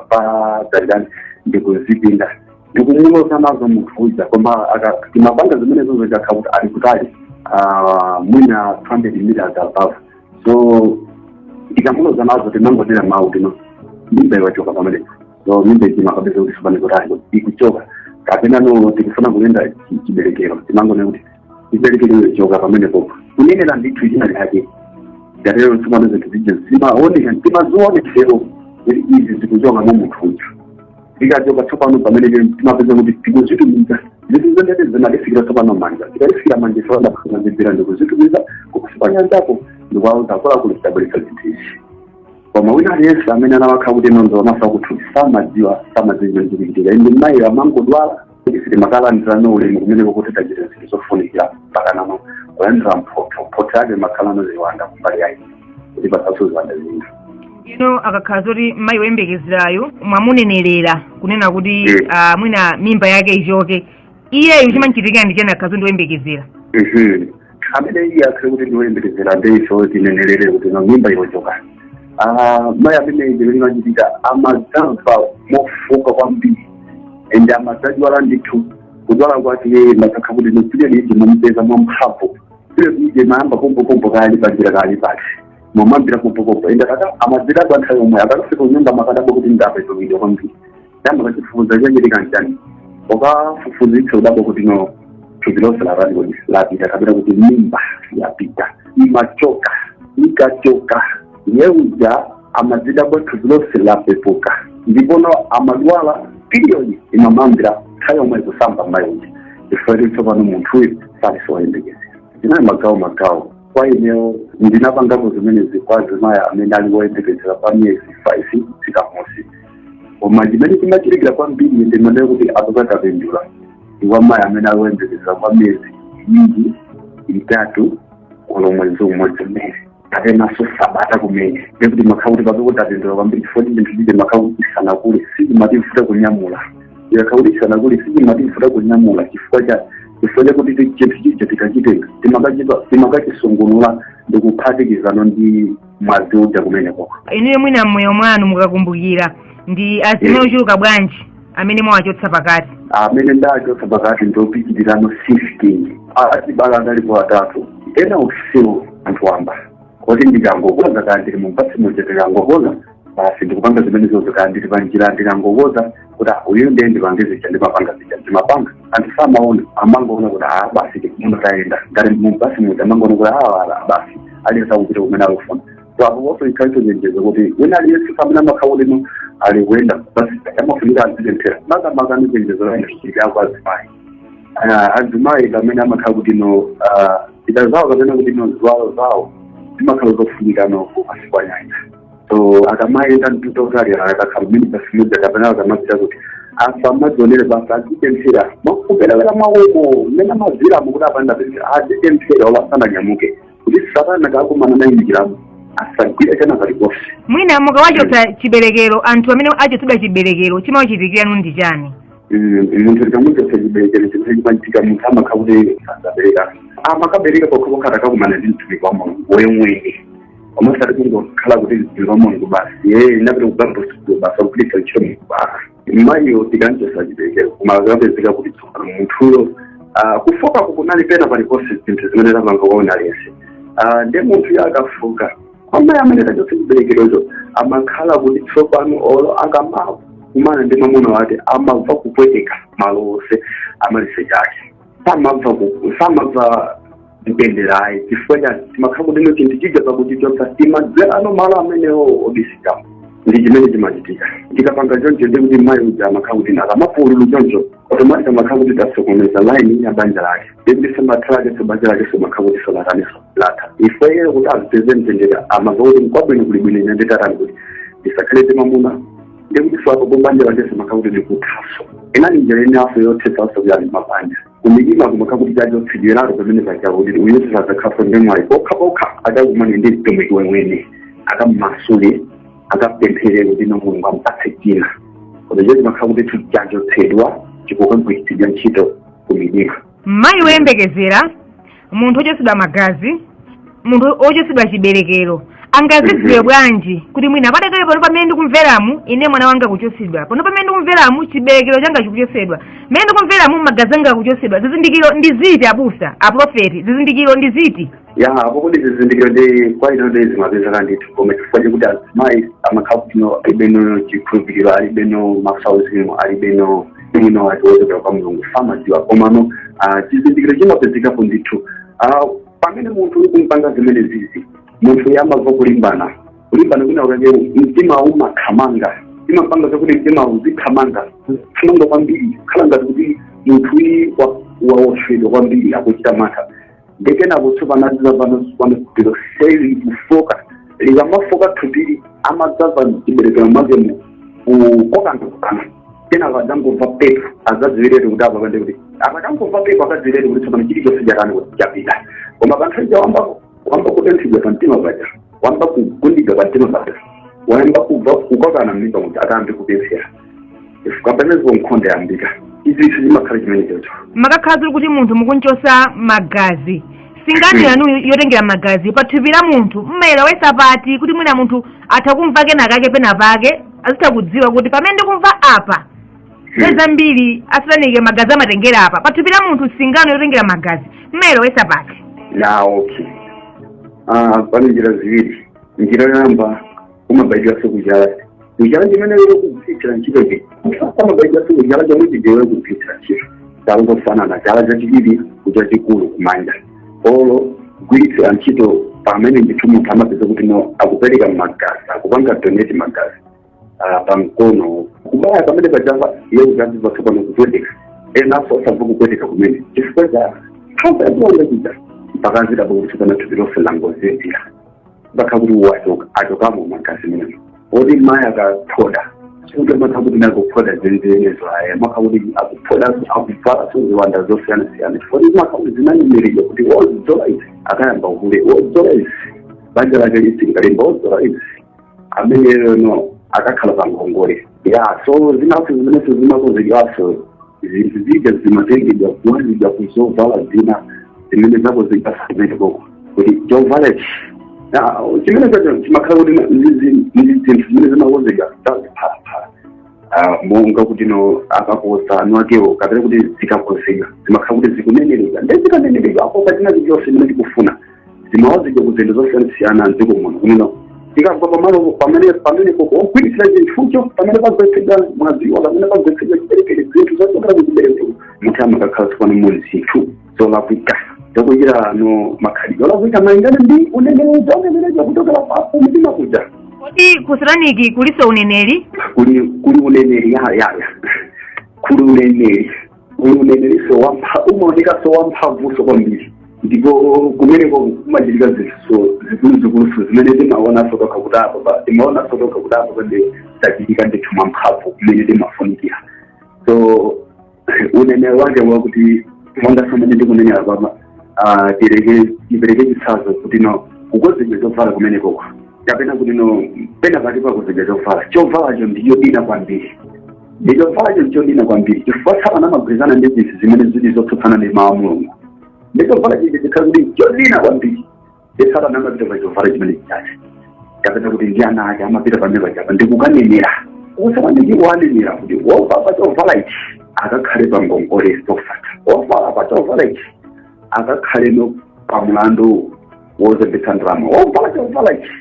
pa dzanjani, ndikuzipinda, ndikumuloza nazo munthu uja. Koma timapanga zimenezo zikakhala kuti ali kutali, mwina 200 meters above. So tikamuloza nazo, timangonena mawu tino, "Mimba iwachoka pamenepo." So mimba ichimakapeza kuti sipane kuti ikuchoka. Kapena, no, tikufuna kulenda chiberekero, timangonena kuti, "Chiberekero ichoka pamenepopo." Kunenera ndithu china chake ngatero, tsopano zinthu zija zimaoneka, timazionesero kuti izi zikuchoka mwa munthu uja. Zikachoka tsopano, pamene timapeza kuti tikuzitumiza zinthu zendete, zimatifikira tsopano manja. Tikatifikira manja, tsopano ndikuzitumiza kukusipanyanjako, ndikuwauza akuluakulu tidabweretsa zinthu izi. Koma wina aliyense amene anawakhala kuti nonzo wamafa kuthupi samadziwa, samadziwa zimene zikuchitika. Indi mayi amangodwala. Ife timakalandirano ulemu kumeneko kuti tachita zinthu zofunikira, mpakanano kulandira mphotho. Mphotho yake makhalano ziwanda kumbali yake, kuti pasaso ziwanda zina. Ino akakhala zoti mayi woyembekezerayo mwamunenerera kunena kuti mwina mimba yake ichoke, iyeyo chimanchitikira ndi chani akakhala zoti woyembekezera? Amene iye akhale kuti ndiwoyembekezera, ndeiso tinenerere kuti, "No, mimba iwochoka," mayi amene chimene chimachitika, amadzamva mofoka kwambiri ende amadzadwala ndithu. Kudwala kwake makakha kuti no period iji mumupeza mwamphamvu. Period iji mayamba pompopompo, kali panjira kali pasi momambira pompopompo, ende kaka amadzidabwa nthawi yomwe akakafika kunyumba, makadabwa kuti ndapezowidwa kwambiri. Yamba kachifufuza chachitika nchani, ukafufuzitsa udabwa kuti no, thupi lonse larani kuti lapita, kapena kuti mimba yapita, imachoka. Ikachoka yeuja amadzidabwa thupi lonse lapepuka, ndipono amadwala period imamambira nthawi yomwe kusamba mayi uja, chifukwa tsopano munthuyu salisoyembekezera. Ndinali magawo magawo kwa ineyo, ndinapangapo zimenezi kwa azimayi amene ali woyembekezera pa miyezi 5 zikamosi. Koma chimene chimachitikira kwambiri ndimanena kuti apakatapindula ndi kwa mayi amene ali woyembekezera kwa miyezi 2, 3 kulo mwezi umodzi mmene kapenanso sabata kumene, ndikuti makhala kuti pape kutapindula kwambiri, chifukwa chinthu chije makhala kuti chisanakule sichimativuta kunyamula. Ikakhala kuti chisanakule sichimativuta kunyamula chifukwa chakuti chinthu chija tikachitenga timakachisungunula ndikuphatikizano ndi mwazi uja kumeneko. Inuyo mwina mmoyo mwanu mukakumbukira, ndi azimayi ochuluka bwanji amene mwawachotsa pakati? Amene ndachotsa pakati ndiopitirano 15. Achibala analipo atatu, ena usiku anthu wamba kuti ndikangokoza, kaya ndili mumpatsi muja ndikangokoza basi ndikupanga zimenezozo, kaya ndili panjira ndikangokoza kuti ah, uyu ndiye ndipange zija, ndimapanga zija, ndimapanga. Anthu samaona, amangoona kuti ah, basi muno tayenda. Ngati mumpasi muja amangoona kuti ah, basi aliyense akupita kumene akufuna. So apo ponso ikhaliso chenjezo kuti wina aliyense pamene amakhala kuti no ali kuyenda basi amafunika azipemphera, makamaka ndi chenjezo la kwa azimayi. Azimayi pamene amakhala kuti no zida zawo kapena kuti no ziwalo zawo zimakhala zofunika no kumasiku kwa nyanja, so akamayenda mtunda utali, akakhala mmene basi muja kapena akamapita kuti asamadzionere basi, azipemphera mwakuperewera mwawoko mmene amaziramo kuti apanda pemphera, azipemphera ola asananyamuke kuti Satana kakumana naye njiramo asagwire chana paliponse. Mwina mukawachotsa chiberekero, anthu amene achotsedwa chiberekero, chimawachitikiranu ndi chani? Munthu tikamuchotsa chiberekero, chimene chimachitika, munthu amakhala kuti sazabereka. Amakabereka pokhapokha atakakumana ndi mtumiki wa Mulungu wemwene, koma sati kungokhala kuti mtumiki wa Mulungu basi ye inapita ku Bible school basi akugwiritsa ntchito Mulungu. Mayiyo tikamchotsa chiberekero, koma akapezeka kuti tsopano munthuyo kufokako kunali pena paliponse, zinthu zimene tapanga kwaona aliyense. Ndi munthuyo akafoka, amayi amene tachotsa chiberekerocho amakhala kuti tsopano olo akamakumana ndi mwamuna wake amamva kupweteka malo onse amaliseche ake, samamva mtenderayi. Chifukwa chani? Timakhala kuti no chinthu chija pakuchichotsa timadzerano malo amenewo obisikamo. Ndi chimene chimachitika tikapanga choncho, ndi kuti mayi uja amakhala kuti akamapululu choncho automatic amakhala kuti tasokoneza line ya banja lake, ndikuti sematha lake so banja lake somakhala kuti solataniso latha. Ifeyo kuti azipeze mtendere, amamva kuti mkwabwino kuli bwino ine nditatani kuti ndisakhale ndi mwamuna, ndikuti so apo banja lake somakhala kuti ndikuthaso. Inali njira inaso yothetsanso kuyani mabanja kumilima, kumakhala kuti chachotsedweratu pamene paja kuti uyu sazakhaso ndi mwayi pokha pokha akakumane ndi mtumiki wemwene, akammasule, akapemphere kuti no Mulungu ampatse china. Koma icho chimakhala kuti chachotsedwa chikukagwiritsidwa ntchito kumilima. Mayi woyembekezera, munthu ochotsedwa magazi, munthu ochotsedwa chiberekero, angazidziwe bwanji kuti mwina padakale pano pamene ndikumveramu ine mwana wanga kuchotsedwa, pano pamene ndikumveramu chiberekero changa chikuchotsedwa, mmene ndikumveramu magazi anga akuchotsedwa? Zizindikiro ndi ziti, abusa, aprofeti? Zizindikiro ndi ziti? Ya, apo kuti zizindikiro ndi kwa ino ndi zimapezeka ndithu, koma chifukwa chakuti azimayi amakhala kuti no alibeno chikhulupiriro, alibeno masauzimu, alibeno mwino wake wochokera kwa Mulungu, samadziwa. Komano chizindikiro chimapezekapo ndithu. Pamene munthu uli kumpanga zimene zizi, munthu yamamva kulimbana, kulimbana kwina kake, mtima umakhamanga, imapanga zakuti mtima uzikhamanga khamanga kwambiri, khala ngati kuti munthu wawoshedwa kwambiri, akuchita mantha. Ndekenako tsopano adzamva tsopano thupi lonseli kufoka. Likamafoka thupili, amadzamva chiberekero mwakemo kukokana, kenako adzangomva pepu, adzadziwiretu kuti apa pande kuti akakangomva pepu akadziwiretu kuti tsopano chilichonse chatani kuti chapita. Koma pa nthawi wamba wamba kutenthedwa pa mtima paja, wamba kugundidwa pa mtima paja, wayamba kubva kukokana m'mimba muja, akayambe kupemphera chifukwa pamenepo nkhondo yambika. Izi chimakhala chimene chocho. Makakhala zili kuti munthu mukunchosa magazi, singano yanu yotengera magazi pa thupi la munthu mmayilowesa pati, kuti mwina munthu atha kumva kenakake pena pake, azitha kudziwa kuti pamene ndikumva apa Nthawi zambiri asataniki magazi amatengera apa pathupi la munthu, singano yotengera magazi mmelowesa pati? Na okay, pali njira ziwiri. Njira yoyamba, umabayidwanso kuchala, kuchala chimene iwe kugwiritsira ntchito chi amabayidwanso kuchala chomwe chija iwe kugwiritsira ntchito, chala zofanana, chala chachiwiri kuchachikulu kumanja, olo kugwiritsira ntchito pamene ndithu munthu amapeza kuti no, akupereka magazi, akupanga donate magazi pamkono, kubaya pamene pachamba, iye kuchazibva tsopano kupweteka, enaso osamva kupweteka kumene chifukwa cha mphamvu yachiwanda chija, mpaka azidabo kuti tsopano thupi lonse langozizira, mpaka kuti wachoka, achokamo magazi menemo. Oti mayi akaphoda, sikuti amakha kuti nakuphoda zenzenezo, ayi, amakha kuti akuphodaso, akuvalaso ziwanda zosiyanasiyana, chifukwa makha kuti zinanyemeredwa kuti wodzola izi akayamba uhule, wodzola izi banja lake lisikalimba, wodzola izi amene no akakhala pa ngongole ya. So zinaso zimeneso zimakozedwaso, zinthu zija zimatengedwa kuwazidwa kuzovala zina zimene zako zikasamene koko kuti chovala ichi chimene chacho chimakhala kuti ndi zinthu zimene zimakonzedwa zaziphalaphala, monga kuti no, akakosa anu akewo, kapena kuti zikakozedwa zimakhala kuti zikuneneredwa, ndi zikaneneredwa apo pachina chilichonse chimene tikufuna, zimawazidwa ku zinthu zosiyanasiyana mdziko muno, kunena tikagwa pamalo pamene koko ogwiritsira chinthucho, pamene pagwetsedwa mwaziwa, pamene pagwetsedwa chiberekere, zinthu zochokera ku chiberekero, munthu amakakhala tsopano mu zinthu zolakwika, zokuchita no makhalidwe olakwika malingana ndi uneneri uneneredwa kuchokera pa mtima kuja. Kodi ku sataniki kuliso uneneri? Kuli uneneri, ya, kuli uneneri, kuli uneneriso umaonekanso wamphamvuso kwambiri, ndipo kumeneko kumachitika zinthu zikuluzikuluso zimene timaonanso tokha kuti apo timaonanso tokha kuti apo pande tachitika ndithu mwamphamvu kumene timafunikira. So uneneri wake wakuti monga samene ndikunenera papa, tipereke chitsanzo kuti no, kukonzedwa chovala kumenekoko, kapena kuti no, pena pake pakonzedwa chovala, chovalacho ndichodina kwambiri, ndi chovalacho ndichodina kwambiri chifukwa satana amagwirizana ndi zinthu zimene zili zotsutsana ndi mawu a Mulungu. Ndi chovala chija chikhala kuti chodina kwambiri, ndi satana amapita pa chovala chimene chichache, kapena kuti ndi ana ake amapita pamene pachapa ndikukanenera usamaniki wanenera kuti wovala pa chovala ichi akakhale pa ngongole zosatha, wovala pa chovala ichi akakhale no pa mlandu wozembetsa ndalama, wovala chovala ichi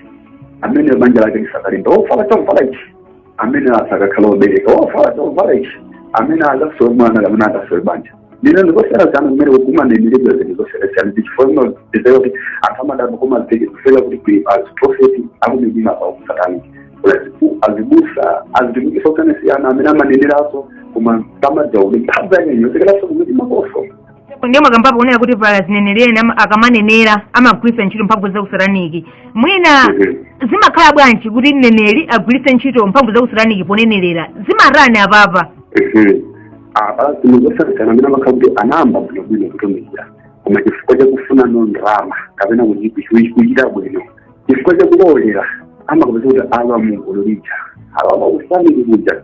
amene banja lake lisakalimba, wovala chovala ichi amene asakakhala obereka, wovala chovala ichi amene akasowe mwana kapena akasowe banja. Ndino ndikosiyanasiyana kumene kumaneneredwa zinthu zosiyanasiyana, chifukwa kumapezeka kuti anthu amadabwa, kumapezeka kuti kuli aziprofeti akumidima pa usatani, azibusa, azitumikisa osiyanasiyana amene amaneneranso, koma samadza kuti mphamvu yake yochekeranso kumidima koso. Ndiye mwakambapo kunena kuti pala zineneri ena akamanenera amagwiritsa ntchito mphamvu za usataniki. Mwina zimakhala bwanji kuti mneneri agwiritse ntchito mphamvu za usataniki ponenerera? Zimatani apapa? Apa zinthu zosiyanasiyana amene amakhala kuti anayamba bwinobwino kutumikira, koma chifukwa chakufuna no ndalama kapena kuti kuchita bwino, chifukwa chakulowera, amakapeza kuti awa mugulu lija, awa makusaniki kuja.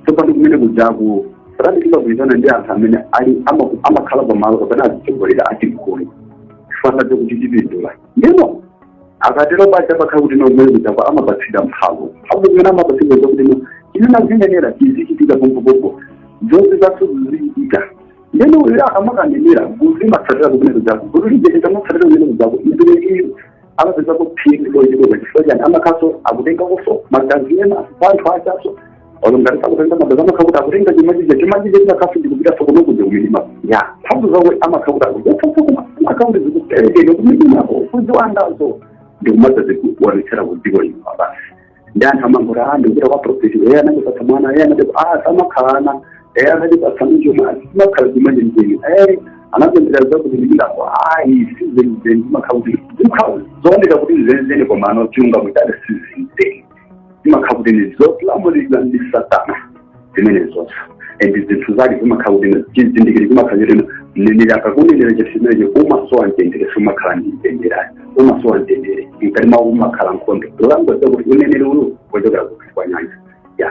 Tsopano kumene kujaku satani timagwirizana ndi anthu amene ali amakhala pamalo kapena azitsogolera achigulu, chifukwa chakuti chipindula. Ndino akatero pacha pakhala kuti no, kumene kujako amapatsidwa mphamvu, mphamvu zimene amapatsidwa zakuti no, chimene azinenera chizichitika pompopompo, zonse zathu zizichitika. Ndeno uyo akamakanenera, gulu limatsatira kumene kujako, gulu lija likamatsatira kumene kujako, ipereki amapezako phindu lochuluka. Chifukwa chani? Amakhaso akutengakonso magazi ena pa anthu achaso, olo ngati sakutenga magazi, amakha kuti akutenga chuma chija, chuma chija chimakhaso ndikupitaso kuno kuja kumidima ya mphamvu zakwe, amakha kuti akuchotsaso, koma amakha kuti zikuperekedwa kumidimako kuziwandazo, ndikumadza zikuonetsera ku dziko lino basi. Ndi anthu amangoti, "Ah, ndikupita kwa prophet, iye anandipatsa mwana, iye anati, ah, samakhalana, iye anandipatsa chuma." Simakhala chuma chenicheni, anapembera zakuti ndikindako, ayi, sizenizeni. Zimakhala kuti zimakhala zooneka kuti zenizeni, koma ano chilungamo chake sizenizeni, zimakhala kuti ni zolamulidwa ndi satana zimene zonse. And zinthu zake zimakhala kuti chizindikiro chimakhala choti mneneri akakunenera chinthu chimenecho, umasowa mtendere, sumakhala ndi mtendere, umasowa mtendere mkati mwawo, umakhala nkhondo, langoza kuti uneneri uyu wochokera kukati kwa nyanja ya.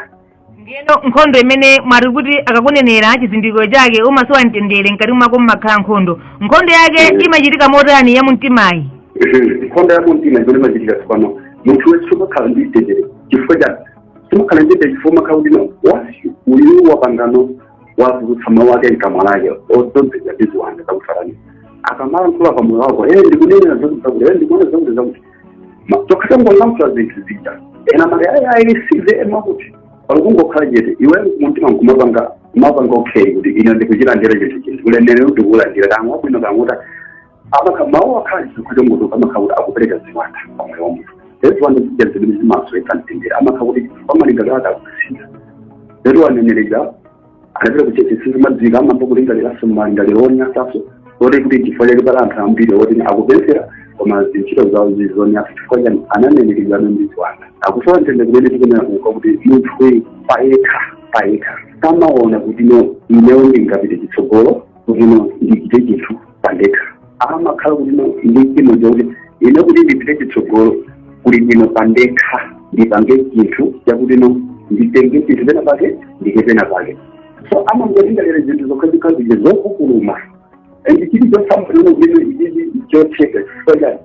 Ndiyeno nkhondo imene mwati kuti akakunenera chizindikiro chake umasowa mtendere, mkati mwako mmakhala nkhondo, nkhondo yake imachitika motani ya mumtimayi? Nkhondo ya mumtima imene imachitika tsopano, munthu wese sumakhala ndi mtendere. Chifukwa chani sumakhala ndi mtendere? Chifukwa umakhala kuti no, wasi uyu wapangano. Watulutsa mawu ake mkamwa lake odzozedwa ndi ziwanda zakusataniki, akamalankhula pamoyo wako, ndikunenera zakuti zakuti, ndikuona zakuti zakuti, tokhatangolankhula zinthu zija, ena mati ayi ayi receive emakuti pali kungokhala chete, iwe mumtima nkumapanga kumapanga okay kuti ine ndikuchilandira chinthu chinthu ulenere ndikulandira kang'wa bwino kang'uta amakha mawu akhala chizikho chongotoka, amakhala kuti akupereka ziwanda pamoyo wa munthu. Ziwanda zija zimene zimasowetsa mtendere, amakhala kuti pamalingaliro ake akusintha. Lero anenereza anapita kucheche, sizimadzika, amamba kulingaliraso malingaliro onyasaso oti kuti chifukwa chake pali anthu ambiri oti akupemphera koma zintchito zawo zizonyasa. Chifukwa chani? Ananeneredwa ndi ziwanda. Akusowa mtendere. Kumene tikunena kuka kuti munthu payekha payekha samaona kuti no, inewo ndingapite chitsogolo kuti no, ndichite chinthu pandekha. Amakhala kuti no, ndi chimo chakuti ine kuti ndipite chitsogolo kuli bwino pandekha ndipange chinthu chakuti no, nditenge chinthu pena pake ndike pena pake. So amangolingalira zinthu zokhazikha zija zokukuluma and chilichonse amaona kuti ichichi chotheka. Chifukwa chani?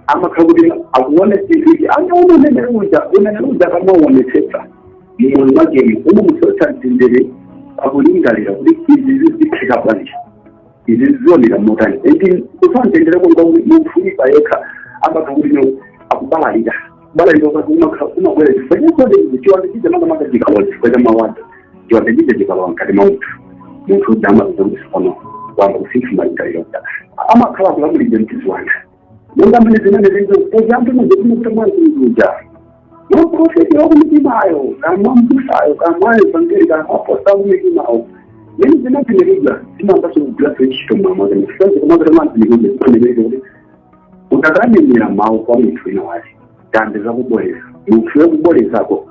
Amakhala kuti akuona chinthu ichi, anaona uneneri uja. Uneneri uja akamaonetsetsa mmoyo mwakemo umamusowetsa mtendere, akulingalira kuti izi zitheka bwanji, izi zioneka motani. And kusowa mtendere konga kuti munthu ulipa yekha amakhala kuti no, akubalalika kubalalika kwake kumabwera chifukwa chakuti chiwanda chija makamaka chikalowa chifukwa cha mawanda. Chiwanda chija chikalowa mkati mwa munthu, munthu uja amapeza kuti sikono wamba kusintha malingaliro kuti amakhala akulamulidwa ndi ziwanda monga mmene zimene zinzo pozambi muzetimekuta mwankuuja mwaprofeti wakumitimayo kamwa mbusayo kamwa evangeli kamwa posta wakumitimayo mene zinapenekedwa zimambaso kugwiratso ntchito mwamwake mufuanze kumapita mwanzinekedwa zimanekedwa kuti utakanenera mawu kwa munthu wina wake kambe zakuboleza, munthu wekubolezako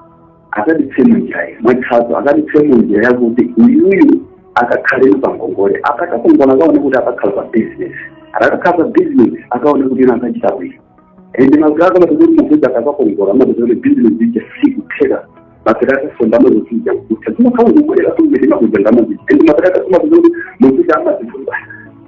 akaditse munjira iyi. Mwachitsanzo, akaditse munjira yakuti uyuyu akakhale pa ngongole, akakakongola akaone kuti akakhala pa business, akakhala pa business akaone kuti ina akachita bwino. And magaka amapeza kuti munthu akakakongola amapeza kuti business ija sikutheka, mapeta akasonda amazosija kutha zimakhala kubwerera kumene makuja ndamazija. And mapeta akasomapeza kuti munthu amazifunga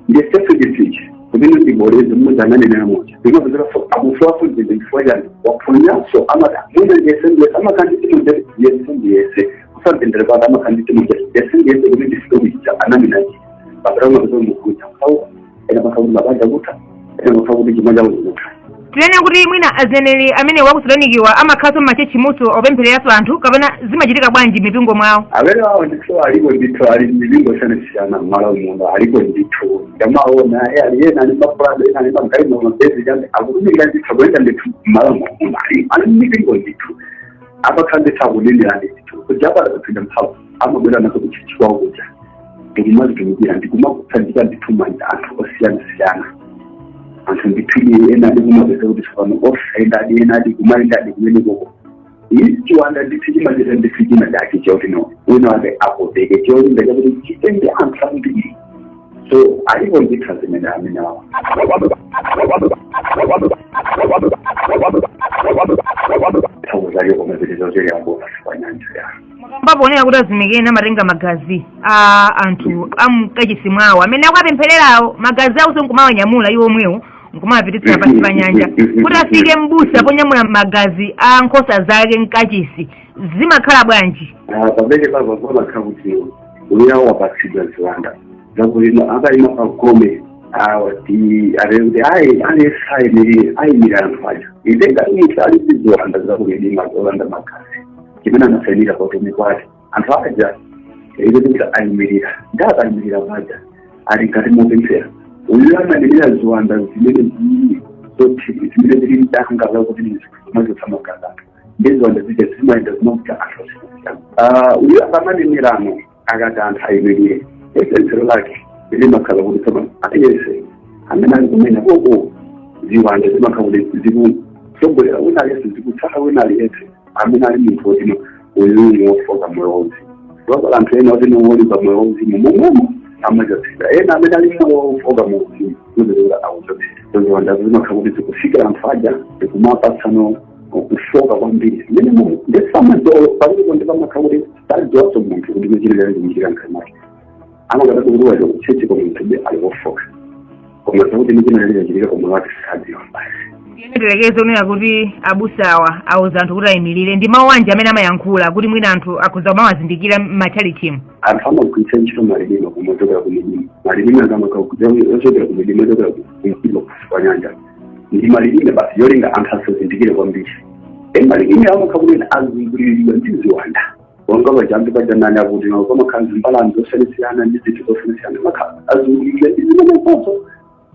ndiyesefe chinthu ichi kuti ndiboleze mmodzi ananenera moja, ndimapezeka akusowaso zinthu. Chifukwa chani? Waphunyanso amati mwina ndiyese ndiyese amakhanditi munja ndiyese ndiyese kusantendere kwake amakhanditi munja ndiyese ndiyese kuti ndifike kuchita ananena chi mapeta amapeza kuti munthu uja kusauka, ena makhala kuti mabanja kutha, ena makhala kuti chuma chawo chikutha. Tinene kuti mwina azeneri amene wakusatanikiwa amakhalanso m'machechi muso opemphereranso anthu, kapena zimachitika bwanji m'mipingo mwawo? Amene awo ndithu aliko ndithu, ali mipingo isiyanasiyana mmalo muno, aliko ndithu. Ndamaona ali ena ali mapulado, ena ali magalimo mabezi chambe akutumikira ndithu, akuyenda ndithu mmalo muno, ali mipingo ndithu, amakhala ndithu akunenera ndithu kuti apata kupinda mphamvu, amabwera nazo kuchechi kwawo kuja ndikumazitumikira ndikumakutsanjika ndithu manja anthu osiyanasiyana. Anthu ndithu ena adi kumapeza kuti tsopano osayenda adi, ena adi kumayenda adi kumene koko. Ichi chiwanda ndithu chimachita ndithu china chake chakuti no, wina wake akopeke cholinga chakuti chitenge anthu ambiri. So alipo ndithu azimene amene awo. Nthawi zake koma zili zochera pansi pa nyanja ya Mbaponera kuti azimikene amatenga magazi a anthu amkachisi mwawo amene akapemphererawo, magazi awo nkumawanyamula iwo omwewo nkumawapititsira pansi pa nyanja kuti afike mbusa ponyamula magazi a nkhosa zake mkachisi. Zimakhala bwanji? Pamene papa pamakhala kuti uya wapatsidwa ziwanda zakuti no, akayima pagome ti arere kuti ayi aliyense ayimirire, ayimira anthu aja. Inde ngati munthu ali ndi ziwanda zakulidima zolanda magazi chimene anasayinira pautumiki wake, anthu aja izo kuti ayimirira, ndi akayimirira paja ali ngati mopemphera, uyu amanenera ziwanda zimene zili zoti zimene zili mdanga zakuti zimachotsa magazi anthu, ndi ziwanda zija zimayenda zimakuta anthu osiyanasiyana. Uyu akamanenerano akati anthu ayimirire, pemphero lake limakhala kuti tsopano aliyense amene ali kumene koko ziwanda zimakhala kuti zikutsogolera wina aliyense, zikutsata wina aliyense amene ali munthu woti uyuyu wofoka moyo wauzimu. Wakala anthu ena oti wolimba moyo wauzimu momwemo amachotsedwa, ena amene ali moyo wofoka muuzimu zozikuti akuchotsedwa. Ziwanda zimakhala kuti zikufikira anthu aja zikumapatsano kufoka kwambiri mmene mumu ndesamadziwa palipo, ndi pamakhala kuti sadziwanso munthu kuti kuchitika chikuchitika mkati mwake. Amakatatu kuti wacho kuchechi koma munthu ali wofoka, koma zakuti nichina chachitika koma wake sadziwa basi. Ndiyene unena kuti abusawa auza anthu kuti ayimirire, ndi mawu anji amene amayankhula kuti mwina anthu akhoza kumawazindikira m'matchalichimu? Anthu amagwiritsa ntchito malilime kumochokera ku midima. Malilime akamachokera ku midima, ochokera kumdima kusi kwa nyanja, ndi malilime basi yolinga anthu asazindikire kwambiri. E malilime amakha kunena azunguliridwa ndi ziwanda, wonga pajambi pajanani akuti pamakhala zimbalame zosiyanasiyana ndi zinthu zosiyanasiyana, makha azunguliridwa ndi zimenezozo.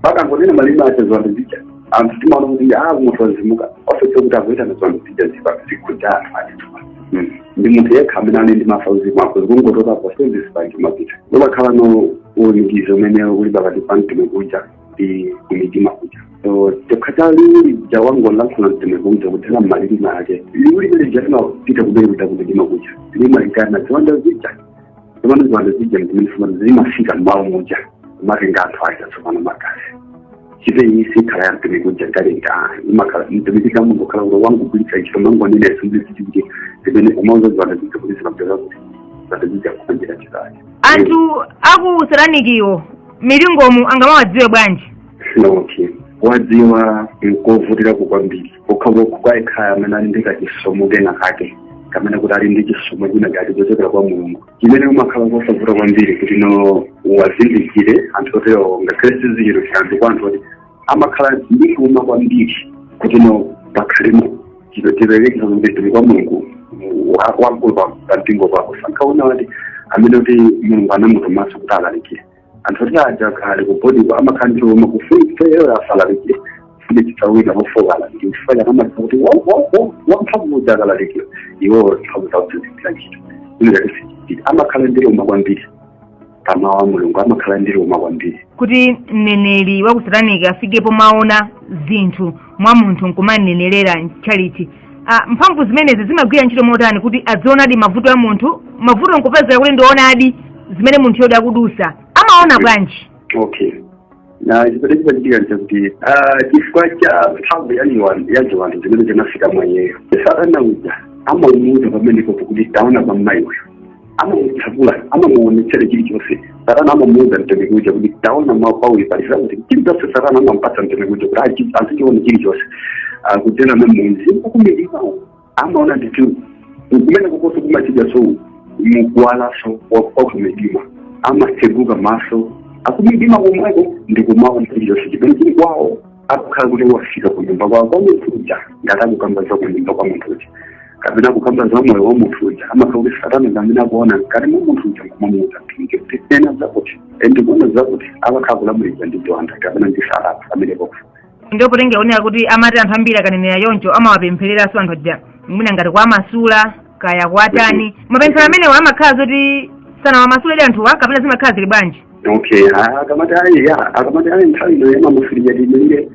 Pakangonena malilime acha ziwanda zija, anthu timaona kuti a munthu azimuka, osetse kuti akuitana ziwanda zija zikhudza anthu atituka. Ndi munthu yekha amene ali ndi mafa uzimu ako zikungotokapo sezisipanji mapita umakhala no uwunikizo umene uli pakati pa mtume kuja ndi kumidima kuja. So chokha cha liwuli ja wangolankhula mtume kuja kudzera mmalilime ake, liwuli limene lija limapita kumene kuja kumidima kuja, limalikana ziwanda zija. Tsopano ziwanda zija zimene tsopano zimafika m'malo muja kumatenga anthu aja tsopano magazi. Chite iyi sikhala ya mtume kuja nkaleka, imakhala mtume kuja mungokhala kuti wangugwiritsa ntchito mangonena zimene kuti zimene umauza ziwanda zija kuti zimapeza kuti ziwanda zija kupanjira ntchito yake. Anthu aku satanikiwo milingomu angamawadziwe bwanji? Okay, wadziwa nkovutirako kwambiri kokha ekhaya amene ali ndi kachisomo kena kake, kamene kuti ali ndi chisomo china chake chochokera kwa Mulungu, chimene umakhala kosavuta kwambiri kuti no wazindikire anthu otero, ngakhale sizichito chanthu kwa anthu oti amakhala ndi chuma kwambiri kuti no pakhalemo chito tiperekeza kuti tili kwa Mulungu wamkulu pa mpingo pako sankaona wati amene kuti Mulungu anamutumanso kuti alalikire. Anthu oti aja kale kubodiko amakhala ndi chuma kufunika asalalikire kufune chitsawina pofoka alalikire, chifukwa chake kuti wamphamvu uja akalalikira iwo mphamvu zawo zizigwira ntchito. Ino chake sichitira amakhala ndi luma kwambiri pamawu a Mulungu, amakhala ndi luma kwambiri. Kuti mneneri wa kusataniki afikepo maona zinthu mwa munthu nkumanenerera mtchalichi, mphamvu zimenezi zimagwira ntchito motani kuti azionadi mavuto a munthu, mavuto nkupezeka kuti ndionadi zimene munthu yodi akudusa, amaona bwanji? Okay, na chipete chimachitika nchakuti chifukwa cha mphamvu ya ziwanda zimene zinafika mwa iyeyo, Satana uja amamuuza pamenepo kuti taona pa mmayi uyu, amamutsakula, amamuonetsera chilichonse. Satana amamuuza mtumiki uja kuti taona mwa pauyu pali zakuti, chilichonse. Satana amampatsa mtumiki uja kuti azichione chilichonse kudzera mwa mzimu wakumidima. Amaona ndithu kumene kukoso kumachidya, so mukuwalaso kwakumidima amatseguka maso akumidima komweko ndikumaona chilichonse chimene chili kwawo. Akukhala kuti wafika kunyumba kwawo kwa munthu uja, ngati akukamba za kunyumba kwa munthu uja kapena kukamba za moyo wa munthu uja, amakhala kuti Satana amene akuona mkati mwa munthu uja nkumamuuza mtumiki kuti ena zakuti ndikuona zakuti, amakhala kulamulidwa ndi ziwanda kapena ndi Satana amenepo. Ndipo potenga kuti amati anthu ambiri akanenera choncho amawapemphereranso anthu aja, mwina ngati kwa amasula kaya kuatani, mapemphero amenewo amakhala zoti sanawamasuledi anthuwa kapena zimakhala zili bwanji? Okay, akamati ayi ya akamati ayi nthawi ino yamamasulija timelire,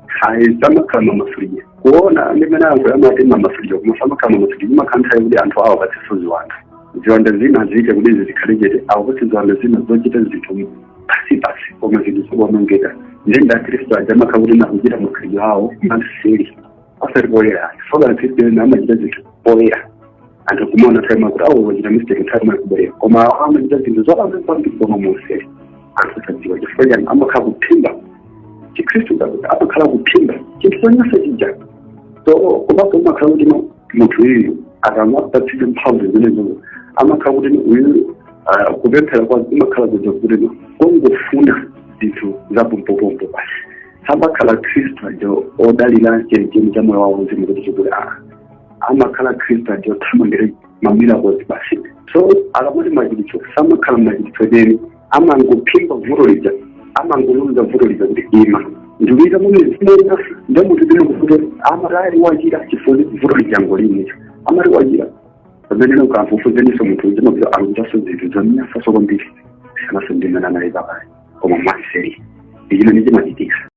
hayi, samakhala mamasulija kuona ndimene anthu amati mamasulija, koma samakhala mamasulija. Imakhala nthawi kuti anthu awo apatsenso ziwanda, ziwanda zina ziite kuti izi zikhale chete, awapatse ziwanda zina zochita zinthu pasi pasi koma zinthu zokuonongeka. Ndi akhristu aja amakhala kuti nakuchita makhalidwe awo maseri osati poyera. Soka akhristu ena amachita zinthu poyera, anthu kumaona nthawi makuti awo wachita mistake, nthawi makubwerera, koma amachita zinthu zolakwa kwambiri koma moseri anthu sadziwa. Chifukwa chani? Amakhala kuphimba chikhristu, amakhala kuphimba chinthu chonyansa chija. So komanso umakhala kuti no munthu uyu akamapatsidwe mphamvu zimenezo, amakhala kuti uyu kupemphera kwa kumakhala kuja kuti no kungofuna zinthu zapompopompo basi. Samakhala khristu aja odalira chenicheni cha moyo wawo uzimu kuti chikule, amakhala khristu aja othamangira ma miracles basi. So akamati machiritso, samakhala machiritso cheni, amangophimba vuto lija, amangolunza vuto lija kuti ima ndikuita mune zimene ndi munthu zine kuvuto amati ali wachira chifukwa vuto lija ngolinicho amati wachira, pamene ukamfufuzeniso munthu uja mapita akuchaso zinthu zonyansaso kwambiri sanaso ndimene anali pakale, koma mwaseri ichimene chimachitika.